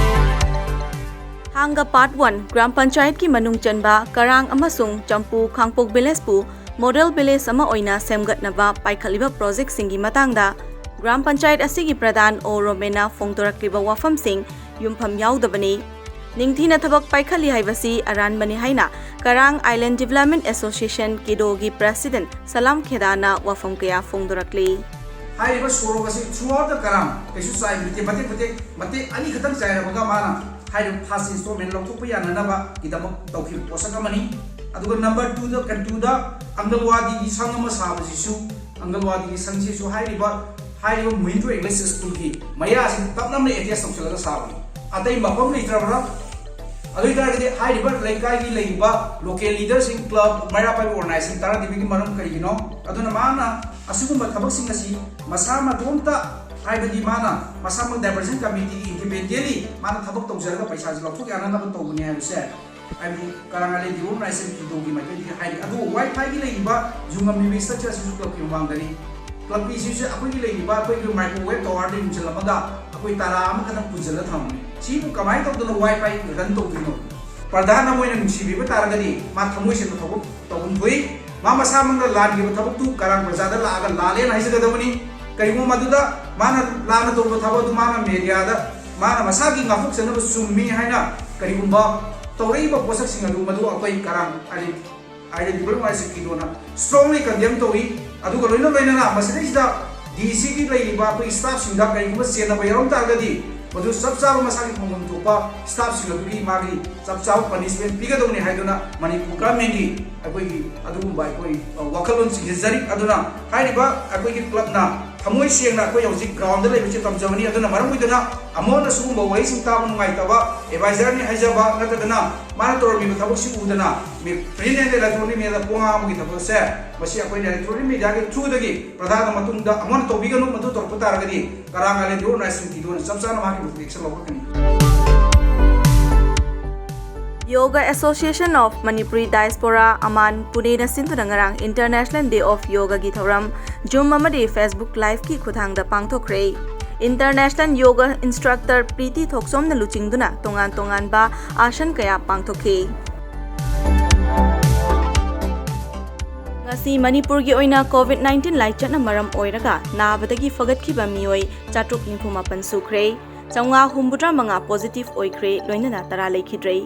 ꯊꯥꯡꯒ ꯄꯥꯔꯠ ꯋꯥꯟ ꯒ꯭ꯔꯥꯝ ꯄꯟꯆꯥꯌꯠꯀꯤ ꯃꯅꯨꯡ ꯆꯟꯕ ꯀꯔꯥꯡ ꯑꯃꯁꯨꯡ ꯆꯝꯄꯨ ꯈꯥꯡꯄꯣꯛ ꯚꯤꯂꯦꯖꯄꯨ ꯃꯣꯗꯦꯜ ꯚꯤꯂꯦꯖ ꯑꯃ ꯑꯣꯏꯅ ꯁꯦꯝꯒꯠꯅꯕ ꯄꯥꯏꯈꯠꯂꯤꯕ ꯄ꯭ꯔꯣꯖꯦꯛꯁꯤꯡꯒꯤ ꯃꯇꯥꯡꯗ ꯒ꯭ꯔꯥꯝ ꯄꯟꯆꯥꯌꯠ ꯑꯁꯤꯒꯤ ꯄ꯭ꯔꯙꯥꯟ ꯑꯣ ꯔꯣꯃꯦꯅ ꯐꯣꯡꯗꯣꯔꯛꯂꯤꯕ ꯋꯥꯐꯝꯁꯤꯡ ꯌꯨꯝꯐꯝ ꯌꯥꯎꯗꯕꯅꯤ꯫ ꯅꯤꯡꯊꯤꯅ ꯊꯕꯛ ꯄꯥꯏꯈꯠꯂꯤ ꯍꯥꯏꯕꯁꯤ ꯑꯔꯥꯟꯕꯅꯤ ꯍꯥꯏꯅ ꯀꯔꯥꯡ ꯑꯥꯏꯂꯦꯟ ꯗꯤꯚꯦꯂꯞꯃꯦꯟ ꯑꯦꯁꯣꯁꯤꯌꯦꯁꯟ, ꯀꯤꯗꯣꯒꯤ ꯄ꯭ꯔꯦꯁꯤꯗꯦꯟꯠ ꯁꯂꯥꯝ ꯈꯦꯗꯥꯅ ꯋꯥꯐꯝ ꯀꯌꯥ ꯐꯣꯡꯗꯣꯔꯛꯂꯤ꯫ ꯍꯥꯏꯔꯤꯕ ꯁꯣꯔꯣꯛ ꯑꯁꯤ throughout the ꯀꯔꯥꯡ ꯀꯩꯁꯨ ꯆꯥꯏꯕ ꯅꯠꯇꯦ, ꯃꯇꯦꯛ ꯃꯇꯦꯛ, ꯃꯇꯦꯛ ꯑꯅꯤ ꯈꯛꯇꯪ ꯆꯥꯏꯔꯝꯃꯒ ꯃꯥꯅ ꯍꯥꯏꯔꯤꯕ ꯐꯥꯔꯁ ꯏꯟꯁꯇꯣꯜꯃꯦꯟ ꯂꯧꯊꯣꯛꯄ ꯌꯥꯅꯅꯕꯒꯤꯗꯃꯛ ꯇꯧꯈꯤꯕ ꯄꯣꯠꯁꯛ ꯑꯃꯅꯤ꯫ ꯑꯗꯨꯒ ꯅꯝꯕꯔ ꯇꯨꯗ, ꯀꯟꯇꯨꯗ ꯑꯪꯒꯜꯋꯥꯗꯤꯒꯤ ꯁꯪ ꯑꯃ ꯁꯥꯕꯁꯤꯁꯨ, ꯑꯪꯒꯜꯋꯥꯗꯤꯒꯤ ꯁꯪꯁꯤꯁꯨ ꯍꯥꯏꯔꯤꯕ, ꯍꯥꯏꯔꯤꯕ ꯃꯨꯍꯤꯟꯗ꯭ꯔꯣ ꯏꯪꯂꯤꯁ ꯁ꯭ꯀꯨꯜꯒꯤ ꯃꯌꯥꯁꯤꯗ ꯇꯞꯅ ꯑꯦꯇꯦꯁ ꯇꯧꯁꯤꯜꯂꯒ ꯁꯥꯕꯅꯤ꯫ ꯑꯇꯩ ꯃꯐꯝ ꯂꯩꯇ꯭ꯔꯕ꯭ꯔꯥ? ꯑꯗꯨ ꯑꯣꯏꯇꯥꯔꯒꯗꯤ ꯍꯥꯏꯔꯤꯕ ꯂꯩꯀꯥꯏꯒꯤ ꯂꯩꯔꯤꯕ ꯂꯣꯀꯦꯜ ꯂꯤꯗꯔꯁꯤꯡ, ꯀ꯭ꯂꯕ, ꯃꯩꯔꯥ ꯄꯥꯏꯕꯤ ꯑꯣꯔꯒꯅꯥꯏꯖꯦꯁꯟ ꯇꯔꯥꯗꯤꯕꯤꯒꯤ ꯃꯔꯝ ꯀꯔꯤꯒꯤꯅꯣ? ꯑꯗꯨꯅ ꯃꯥꯅ ꯑꯁꯤꯒꯨꯝꯕ ꯊꯕꯛꯁꯤꯡ ꯑꯁꯤ ꯃꯁꯥ ꯃꯇꯣꯝꯇ, ꯍꯥꯏꯕꯗꯤ ꯃꯥꯅ ꯃꯁꯥꯃꯛ ꯗꯥꯏꯚꯔꯖꯟ ꯀꯃꯤꯇꯤꯒꯤ ꯏꯟꯗꯤꯄꯦꯟꯗꯦꯟꯂꯤ ꯃꯥꯅ ꯊꯕꯛ ꯇꯧꯖꯔꯒ ꯄꯩꯁꯥꯁꯤ ꯂꯧꯊꯣꯛ ꯌꯥꯅꯅꯕ ꯇꯧꯕꯅꯤ ꯍꯥꯏꯕꯁꯦ, ꯍꯥꯏꯕꯗꯤ ꯀꯔꯥꯡ ꯑꯥꯏꯂꯦꯟ ꯗꯤꯕꯂꯞꯃꯦꯟ ꯑꯣꯔꯒꯅꯥꯏꯖꯦꯁꯟ ꯀꯤꯗꯣꯒꯤ ꯃꯥꯏꯀꯩꯗꯒꯤ ꯍꯥꯏꯔꯤ꯫ ꯑꯗꯨꯕꯨ ꯋꯥꯏ ꯐꯥꯏꯒꯤ ꯂꯩꯔꯤꯕ ꯌꯨꯡꯉꯝꯂꯤꯕ ꯏꯁꯇ꯭ꯔꯛꯆꯔꯁꯤꯁꯨ ꯀ꯭ꯂꯕꯀꯤ ꯃꯃꯥꯡꯗꯅꯤ꯫ ꯀ꯭ꯂꯕꯀꯤꯁꯤꯁꯨ ꯑꯩꯈꯣꯏꯒꯤ ꯂꯩꯔꯤꯕ ꯑꯩꯈꯣꯏꯒꯤ ꯃꯥꯏꯀ꯭ꯔꯣꯋꯦꯕ ꯇꯋꯥꯔꯗ ꯌꯨꯡꯁꯤꯜꯂꯝꯃꯒ ꯑꯩꯈꯣꯏ ꯇꯔꯥ ꯑꯃꯈꯛꯇꯪ ꯄꯨꯟꯁꯤꯜꯂ ꯊꯝꯃꯤ꯫ ꯁꯤꯕꯨ ꯀꯃꯥꯏꯅ ꯇꯧꯗꯅ ꯋꯥꯏ ꯐꯥꯏ ꯔꯟ ꯇꯧꯗꯣꯏꯅꯣ? ꯄ꯭ꯔꯙꯥꯟ ꯑꯃ ꯑꯣꯏꯅ ꯅꯨꯡꯁꯤꯕꯤꯕ ꯇꯥꯔꯒꯗꯤ ꯃꯥ ꯊꯃꯣꯏ ꯁꯦꯡꯅ ꯊꯕꯛ ꯇꯧꯐꯝ ꯊꯣꯛꯏ꯫ ꯃꯥ ꯃꯁꯥꯃꯛꯅ ꯂꯥꯟꯈꯤꯕ ꯊꯕꯛꯇꯨ ꯀꯔꯥꯡ ꯄ꯭ꯔꯖꯥꯗ ꯂꯥꯛꯑꯒ ꯂꯥꯜꯂꯦꯅ ꯍꯥꯏꯖꯒꯗꯕꯅꯤ꯫ ꯀꯔꯤꯒꯨꯝꯕ ꯃꯗꯨꯗ ꯃꯥꯅ ꯂꯥꯟꯅ ꯇꯧꯕ ꯊꯕꯛ ꯑꯗꯨ ꯃꯥꯅ ꯃꯦꯗꯤꯌꯥꯗ ꯃꯥꯅ ꯃꯁꯥꯒꯤ ꯉꯥꯛꯊꯣꯛꯆꯅꯕ ꯆꯨꯝꯃꯤ ꯍꯥꯏꯅ ꯀꯔꯤꯒꯨꯝꯕ ꯇꯧꯔꯛꯏꯕ ꯄꯣꯠꯁꯛꯁꯤꯡ ꯑꯗꯨ ꯃꯗꯨ ꯑꯩꯈꯣꯏ ꯀꯔꯥꯡ ꯍꯥꯏꯗꯤ ꯍꯥꯏꯔꯤꯕ ꯗꯤꯕꯂꯞꯃꯦꯟ ꯑꯣꯔꯒꯅꯥꯏꯖꯦꯁꯟ ꯀꯤꯗꯣꯅ ꯁ꯭ꯇꯔꯣꯡꯂꯤ ꯀꯟꯗꯦꯝ ꯇꯧꯏ꯫ ꯑꯗꯨꯒ ꯂꯣꯏꯅ ꯂꯣꯏꯅꯅ ꯃꯁꯤꯗꯩꯁꯤꯗ ꯗꯤ ꯁꯤꯒꯤ ꯂꯩꯔꯤꯕ ꯑꯩꯈꯣꯏ ꯁ꯭ꯇꯥꯐꯁꯤꯡꯗ ꯀꯔꯤꯒꯨꯝꯕ ꯆꯦꯟꯅꯕ ꯌꯥꯎꯔꯝ ꯇꯥꯔꯒꯗꯤ ꯃꯗꯨ ꯆꯞ ꯆꯥꯕ ꯃꯁꯥꯒꯤ ꯐꯪꯐꯝ ꯊꯣꯛꯄ ꯁ꯭ꯇꯥꯐꯁꯤꯡ ꯑꯗꯨꯒꯤ ꯃꯥꯒꯤ ꯆꯞ ꯆꯥꯕ ꯄꯅꯤꯁꯃꯦꯟ ꯄꯤꯒꯗꯧꯅꯤ ꯍꯥꯏꯗꯨꯅ ꯃꯅꯤꯄꯨꯔ ꯒꯚꯔꯟꯃꯦꯟꯒꯤ ꯑꯩꯈꯣꯏꯒꯤ ꯑꯗꯨꯒꯨꯝꯕ ꯑꯩꯈꯣꯏ, ꯑ, ꯋꯥꯈꯜꯂꯣꯟꯁꯤꯡꯁꯦ ꯖꯔꯤ꯫ ꯑꯗꯨꯅ ꯍꯥꯏꯔꯤꯕ ꯑꯩꯈꯣꯏꯒꯤ ꯀ꯭ꯂꯕꯅ ꯊꯃꯣꯏ ꯁꯦꯡꯅ ꯑꯩꯈꯣꯏ ꯍꯧꯖꯤꯛ ꯒ꯭ꯔꯥꯎꯟꯗ ꯂꯩꯕꯁꯦ ꯇꯝꯖꯕꯅꯤ꯫ ꯑꯗꯨꯅ ꯃꯔꯝ ꯑꯣꯏꯗꯨꯅ ꯑꯃꯨꯛ ꯍꯟꯅ ꯁꯤꯒꯨꯝꯕ ꯋꯥꯍꯩꯁꯤꯡ ꯇꯥꯕ ꯅꯨꯡꯉꯥꯏꯇꯕ ꯑꯦꯗꯚꯥꯏꯖꯔꯅꯤ ꯍꯥꯏꯖꯕ ꯅꯠꯇꯗꯅ ꯃꯥꯅ ꯇꯧꯔꯝꯃꯤꯕ ꯊꯕꯛꯁꯤ ꯎꯗꯅ ꯃꯤ-, ꯄ꯭ꯔꯤꯟꯠ ꯑꯦꯟ ꯏꯂꯦꯛꯇ꯭ꯔꯣꯅꯤꯛ ꯃꯦꯗꯤꯌꯥꯗ ꯄꯣꯡꯉꯥ ꯑꯃꯒꯤ ꯊꯕꯛꯁꯦ ꯃꯁꯤ ꯑꯩꯈꯣꯏꯅ ꯏꯂꯦꯛꯇ꯭ꯔꯣꯅꯤꯛ ꯃꯦꯗꯤꯌꯥꯒꯤ ꯊ꯭ꯔꯨꯗꯒꯤ ꯄ꯭ꯔꯙꯥꯟꯗ ꯃꯇꯨꯡꯗ ꯑꯃꯨꯛ ꯍꯟꯅ ꯇꯧꯕꯤꯒꯅꯨ꯫ ꯃꯗꯨ ꯇꯧꯔꯛꯄ ꯇꯥꯔꯒꯗꯤ ꯀꯔꯥꯡ ꯑꯥꯏꯂꯦꯟ ꯗꯤꯕꯂꯞꯃꯦꯟ ꯑꯣꯔꯒꯅꯥꯏꯖꯦꯁꯟ ꯀꯤꯗꯣꯅ ꯆꯞ ꯆꯥꯅ ꯃꯥꯒꯤ ꯃꯇꯨꯡꯗ action ꯂꯧꯔꯛꯀꯅꯤ꯫ Yoga Association of Manipuri Diaspora, ꯑꯃꯥꯟ, ꯄꯨꯅꯦꯅ ꯁꯤꯟꯗꯨꯅ ꯉꯔꯥꯡ International Day of Yogaꯒꯤ ꯊꯧꯔꯝ Zoom ꯑꯃꯗꯤ Facebook Liveꯀꯤ ꯈꯨꯠꯊꯥꯡꯗ ꯄꯥꯡꯊꯣꯛꯈ꯭ꯔꯦ꯫ International Yoga Instructor ꯄ꯭ꯔꯤꯇꯤ ꯊꯣꯛꯆꯣꯝꯅ ꯂꯨꯆꯤꯡꯗꯨꯅ ꯇꯣꯉꯥꯟ ꯇꯣꯉꯥꯟꯕ ꯑꯥꯁꯟ ꯀꯌꯥ ꯄꯥꯡꯊꯣꯛꯈꯤ꯫ ꯉꯁꯤ ꯃꯅꯤꯄꯨꯔꯒꯤ ꯑꯣꯏꯅ COVID nineteen ꯂꯥꯏꯆꯠꯅ ꯃꯔꯝ ꯑꯣꯏꯔꯒ ꯅꯥꯕꯗꯒꯤ ꯐꯒꯠꯈꯤꯕ ꯃꯤꯑꯣꯏ ꯆꯥꯇ꯭ꯔꯨꯛ ꯅꯤꯐꯨ ꯃꯥꯄꯟ ꯁꯨꯈ꯭ꯔꯦ, ꯆꯥꯝꯃꯉꯥ ꯍꯨꯝꯐꯨꯇꯔꯥ ꯃꯉꯥ positive ꯑꯣꯏꯈ꯭ꯔꯦ, ꯂꯣꯏꯅꯅ ꯇꯔꯥ ꯂꯩꯈꯤꯗ꯭ꯔꯦ꯫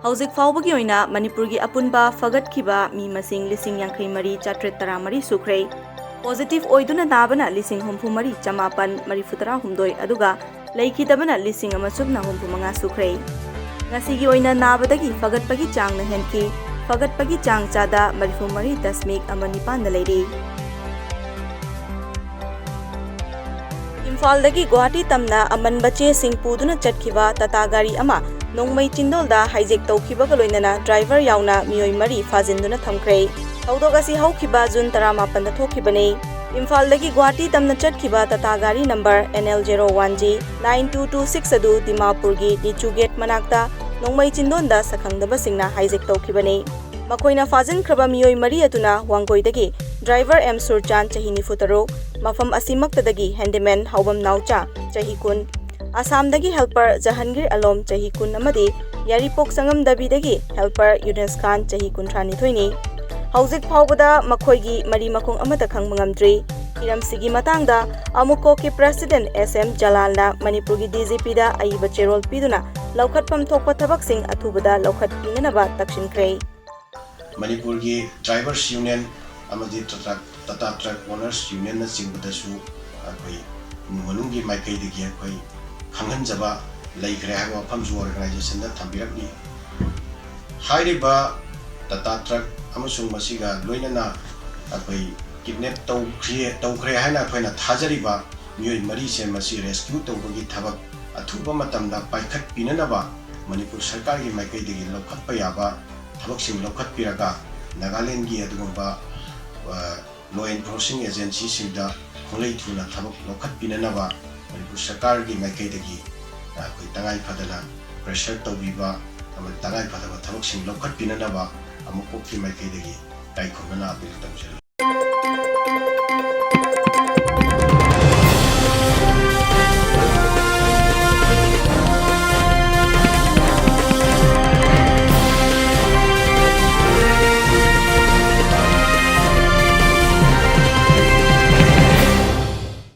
ꯍꯧꯖꯤꯛ ꯐꯥꯎꯕꯒꯤ ꯑꯣꯏꯅ ꯃꯅꯤꯄꯨꯔꯒꯤ ꯑꯄꯨꯟꯕ ꯐꯒꯠꯈꯤꯕ ꯃꯤ ꯃꯁꯤꯡ ꯂꯤꯁꯤꯡ ꯌꯥꯡꯈꯩ ꯃꯔꯤ ꯆꯥꯇ꯭ꯔꯦꯠ ꯇꯔꯥ ꯃꯔꯤ ꯁꯨꯈ꯭ꯔꯦ꯫ Positive ꯑꯣꯏꯗꯨꯅ ꯅꯥꯕꯅ ꯂꯤꯁꯤꯡ ꯍꯨꯝꯐꯨ ꯃꯔꯤ ꯆꯃꯥꯄꯟ ꯃꯔꯤꯐꯨ ꯇꯔꯥ ꯍꯨꯝꯗꯣꯏ, ꯑꯗꯨꯒ ꯂꯩꯈꯤꯗꯕꯅ ꯂꯤꯁꯤꯡ ꯑꯃ ꯁꯨꯞꯅ ꯍꯨꯝꯐꯨ ꯃꯉꯥ ꯁꯨꯈ꯭ꯔꯦ꯫ ꯉꯁꯤꯒꯤ ꯑꯣꯏꯅ ꯅꯥꯕꯗꯒꯤ ꯐꯒꯠꯄꯒꯤ ꯆꯥꯡꯅ ꯍꯦꯟꯈꯤ꯫ ꯐꯒꯠꯄꯒꯤ ꯆꯥꯡ ꯆꯥꯗ ꯃꯔꯤꯐꯨ ꯃꯔꯤ ꯗꯁꯃꯤꯛ ꯑꯃ ꯅꯤꯄꯥꯟꯗ ꯂꯩꯔꯦ꯫ ꯏꯝꯐꯥꯜꯗꯒꯤ ꯒꯨꯋꯥꯍꯥꯇꯤ ꯇꯝꯅ ꯑꯃꯟꯕ ꯆꯦꯁꯤꯡ ꯄꯨꯗꯨꯅ ꯆꯠꯈꯤꯕ ꯇꯥꯇꯥ ꯒꯥꯔꯤ ꯑꯃ ꯅꯣꯡꯃꯩ ꯆꯤꯟꯗꯣꯜꯗ ꯍꯥꯏꯖꯦꯛ ꯇꯧꯈꯤꯕꯒ ꯂꯣꯏꯅꯅ ꯗ꯭ꯔꯥꯏꯚꯔ ꯌꯥꯎꯅ ꯃꯤꯑꯣꯏ ꯃꯔꯤ ꯐꯥꯖꯤꯟꯗꯨꯅ ꯊꯝꯈ꯭ꯔꯦ꯫ ꯊꯧꯗꯣꯛ ꯑꯁꯤ ꯍꯧꯈꯤꯕ ꯖꯨꯟ ꯇꯔꯥꯃꯥꯄꯟꯗ ꯊꯣꯛꯈꯤꯕꯅꯤ꯫ ꯏꯝꯐꯥꯜꯗꯒꯤ ꯒꯨꯋꯥꯍꯥꯇꯤ ꯇꯝꯅ ꯆꯠꯈꯤꯕ ꯇꯥꯇꯥ ꯒꯥꯔꯤ number N L zero one G nine two two six ꯑꯗꯨ ꯗꯤꯃꯥꯄꯨꯔꯒꯤ ꯅꯤꯆꯨ ꯒꯦꯠ ꯃꯅꯥꯛꯇ ꯅꯣꯡꯃꯩ ꯆꯤꯟꯗꯣꯟꯗ ꯁꯛꯈꯪꯗꯕꯁꯤꯡꯅ ꯍꯥꯏꯖꯦꯛ ꯇꯧꯈꯤꯕꯅꯤ꯫ ꯃꯈꯣꯏꯅ ꯐꯥꯖꯤꯟꯈ꯭ꯔꯕ ꯃꯤꯑꯣꯏ ꯃꯔꯤ ꯑꯗꯨꯅ ꯋꯥꯡꯒꯣꯏꯗꯒꯤ ꯗ꯭ꯔꯥꯏꯚꯔ ꯑꯦꯝ ꯁꯨꯔꯆꯥꯟ, ꯆꯍꯤ ꯅꯤꯐꯨ ꯇꯔꯨꯛ, ꯃꯐꯝ ꯑꯁꯤꯃꯛꯇꯗꯒꯤ ꯍꯦꯟꯗꯤꯃꯦꯟ ꯍꯥꯎꯕꯝ ꯅꯥꯎꯆꯥ, ꯆꯍꯤ ꯀꯨꯟ, ꯑꯁꯥꯝꯗꯒꯤ ꯍꯦꯜꯄꯔ ꯖꯍꯟꯒꯤꯔ ꯑꯂꯣꯝ, ꯆꯍꯤ ꯀꯨꯟ, ꯑꯃꯗꯤ ꯌꯥꯏꯔꯤꯄꯣꯛ ꯆꯪꯉꯝꯗꯕꯤꯗꯒꯤ ꯍꯦꯜꯄꯔ ꯌꯨꯅꯁ ꯈꯥꯟ, ꯆꯍꯤ ꯀꯨꯟꯊ꯭ꯔꯥ ꯅꯤꯊꯣꯏꯅꯤ꯫ ꯍꯧꯖꯤꯛ ꯐꯥꯎꯕꯗ ꯃꯈꯣꯏꯒꯤ ꯃꯔꯤ ꯃꯈꯣꯡ ꯑꯃꯠꯇ ꯈꯪꯕ ꯉꯝꯗ꯭ꯔꯤ꯫ ꯍꯤꯔꯝꯁꯤꯒꯤ ꯃꯇꯥꯡꯗ ꯑꯃꯨꯛꯀꯣꯛꯀꯤ ꯄ꯭ꯔꯦꯁꯤꯗꯦꯟꯠ S M ꯖꯂꯥꯜꯅ ꯃꯅꯤꯄꯨꯔꯒꯤ D G Pꯗ ꯑꯏꯕ ꯆꯦꯔꯣꯜ ꯄꯤꯗꯨꯅ ꯂꯧꯈꯠꯐꯝ ꯊꯣꯛꯄ ꯊꯕꯛꯁꯤꯡ ꯑꯊꯨꯕꯗ ꯂꯧꯈꯠꯄꯤꯅꯅꯕ ꯇꯛꯁꯤꯟꯈ꯭ꯔꯦ꯫ ꯃꯅꯤꯄꯨꯔꯒꯤ ꯗ꯭ꯔꯥꯏꯚꯔꯁ ꯌꯨꯅꯤꯌꯟ ꯑꯃꯗꯤ ꯇꯥꯇꯥ, ꯇꯥꯇꯥ ꯇ꯭ꯔꯛ ꯑꯣꯅꯔꯁ ꯌꯨꯅꯤꯌꯟꯅꯆꯤꯡꯕꯗꯁꯨ ꯑꯩꯈꯣꯏ ꯏꯃꯨꯡ ꯃꯅꯨꯡꯒꯤ ꯃꯥꯏꯀꯩꯗꯒꯤ ꯑꯩꯈꯣꯏ ꯈꯪꯍꯟꯖꯕ ꯂꯩꯈ꯭ꯔꯦ ꯍꯥꯏꯕ ꯋꯥꯐꯝꯁꯨ ꯑꯣꯔꯒꯅꯥꯏꯖꯦꯁꯟꯗ ꯊꯝꯕꯤꯔꯛꯂꯤ꯫ ꯍꯥꯏꯔꯤꯕ ꯇꯥꯇꯥ ꯇ꯭ꯔꯛ ꯑꯃꯁꯨꯡ ꯃꯁꯤꯒ ꯂꯣꯏꯅꯅ ꯑꯩꯈꯣꯏ ꯀꯤꯗꯅꯦꯞ ꯇꯧꯈ꯭ꯔꯦ, ꯇꯧꯈ꯭ꯔꯦ ꯍꯥꯏꯅ ꯑꯩꯈꯣꯏꯅ ꯊꯥꯖꯔꯤꯕ ꯃꯤꯑꯣꯏ ꯃꯔꯤꯁꯦ ꯃꯁꯤ ꯔꯦꯁꯀ꯭ꯌꯨ ꯇꯧꯕꯒꯤ ꯊꯕꯛ ꯑꯊꯨꯕ ꯃꯇꯝꯗ ꯄꯥꯏꯈꯠꯄꯤꯅꯅꯕ ꯃꯅꯤꯄꯨꯔ ꯁꯔꯀꯥꯔꯒꯤ ꯃꯥꯏꯀꯩꯗꯒꯤ ꯂꯧꯈꯠꯄ ꯌꯥꯕ ꯊꯕꯛꯁꯤꯡ ꯂꯧꯈꯠꯄꯤꯔꯒ ꯅꯥꯒꯥꯂꯦꯟꯒꯤ ꯑꯗꯨꯒꯨꯝꯕ, ꯑ, law enforcing agencyꯁꯤꯡꯗ ꯈꯣꯡꯂꯩ ꯊꯨꯅ ꯊꯕꯛ ꯂꯧꯈꯠꯄꯤꯅꯅꯕ ꯃꯅꯤꯄꯨꯔ ꯁꯔꯀꯥꯔꯒꯤ ꯃꯥꯏꯀꯩꯗꯒꯤ, ꯑ, ꯑꯩꯈꯣꯏ ꯇꯉꯥꯏ ꯐꯗꯅ pressure ꯇꯧꯕꯤꯕ ꯑꯃꯗꯤ ꯇꯉꯥꯏ ꯐꯗꯕ ꯊꯕꯛꯁꯤꯡ ꯂꯧꯈꯠꯄꯤꯅꯅꯕ ꯑꯃꯨꯛꯀꯣꯛꯀꯤ ꯃꯥꯏꯀꯩꯗꯒꯤ ꯏꯀꯥꯏ ꯈꯨꯝꯅꯅ appeal ꯇꯧꯖꯔꯤ꯫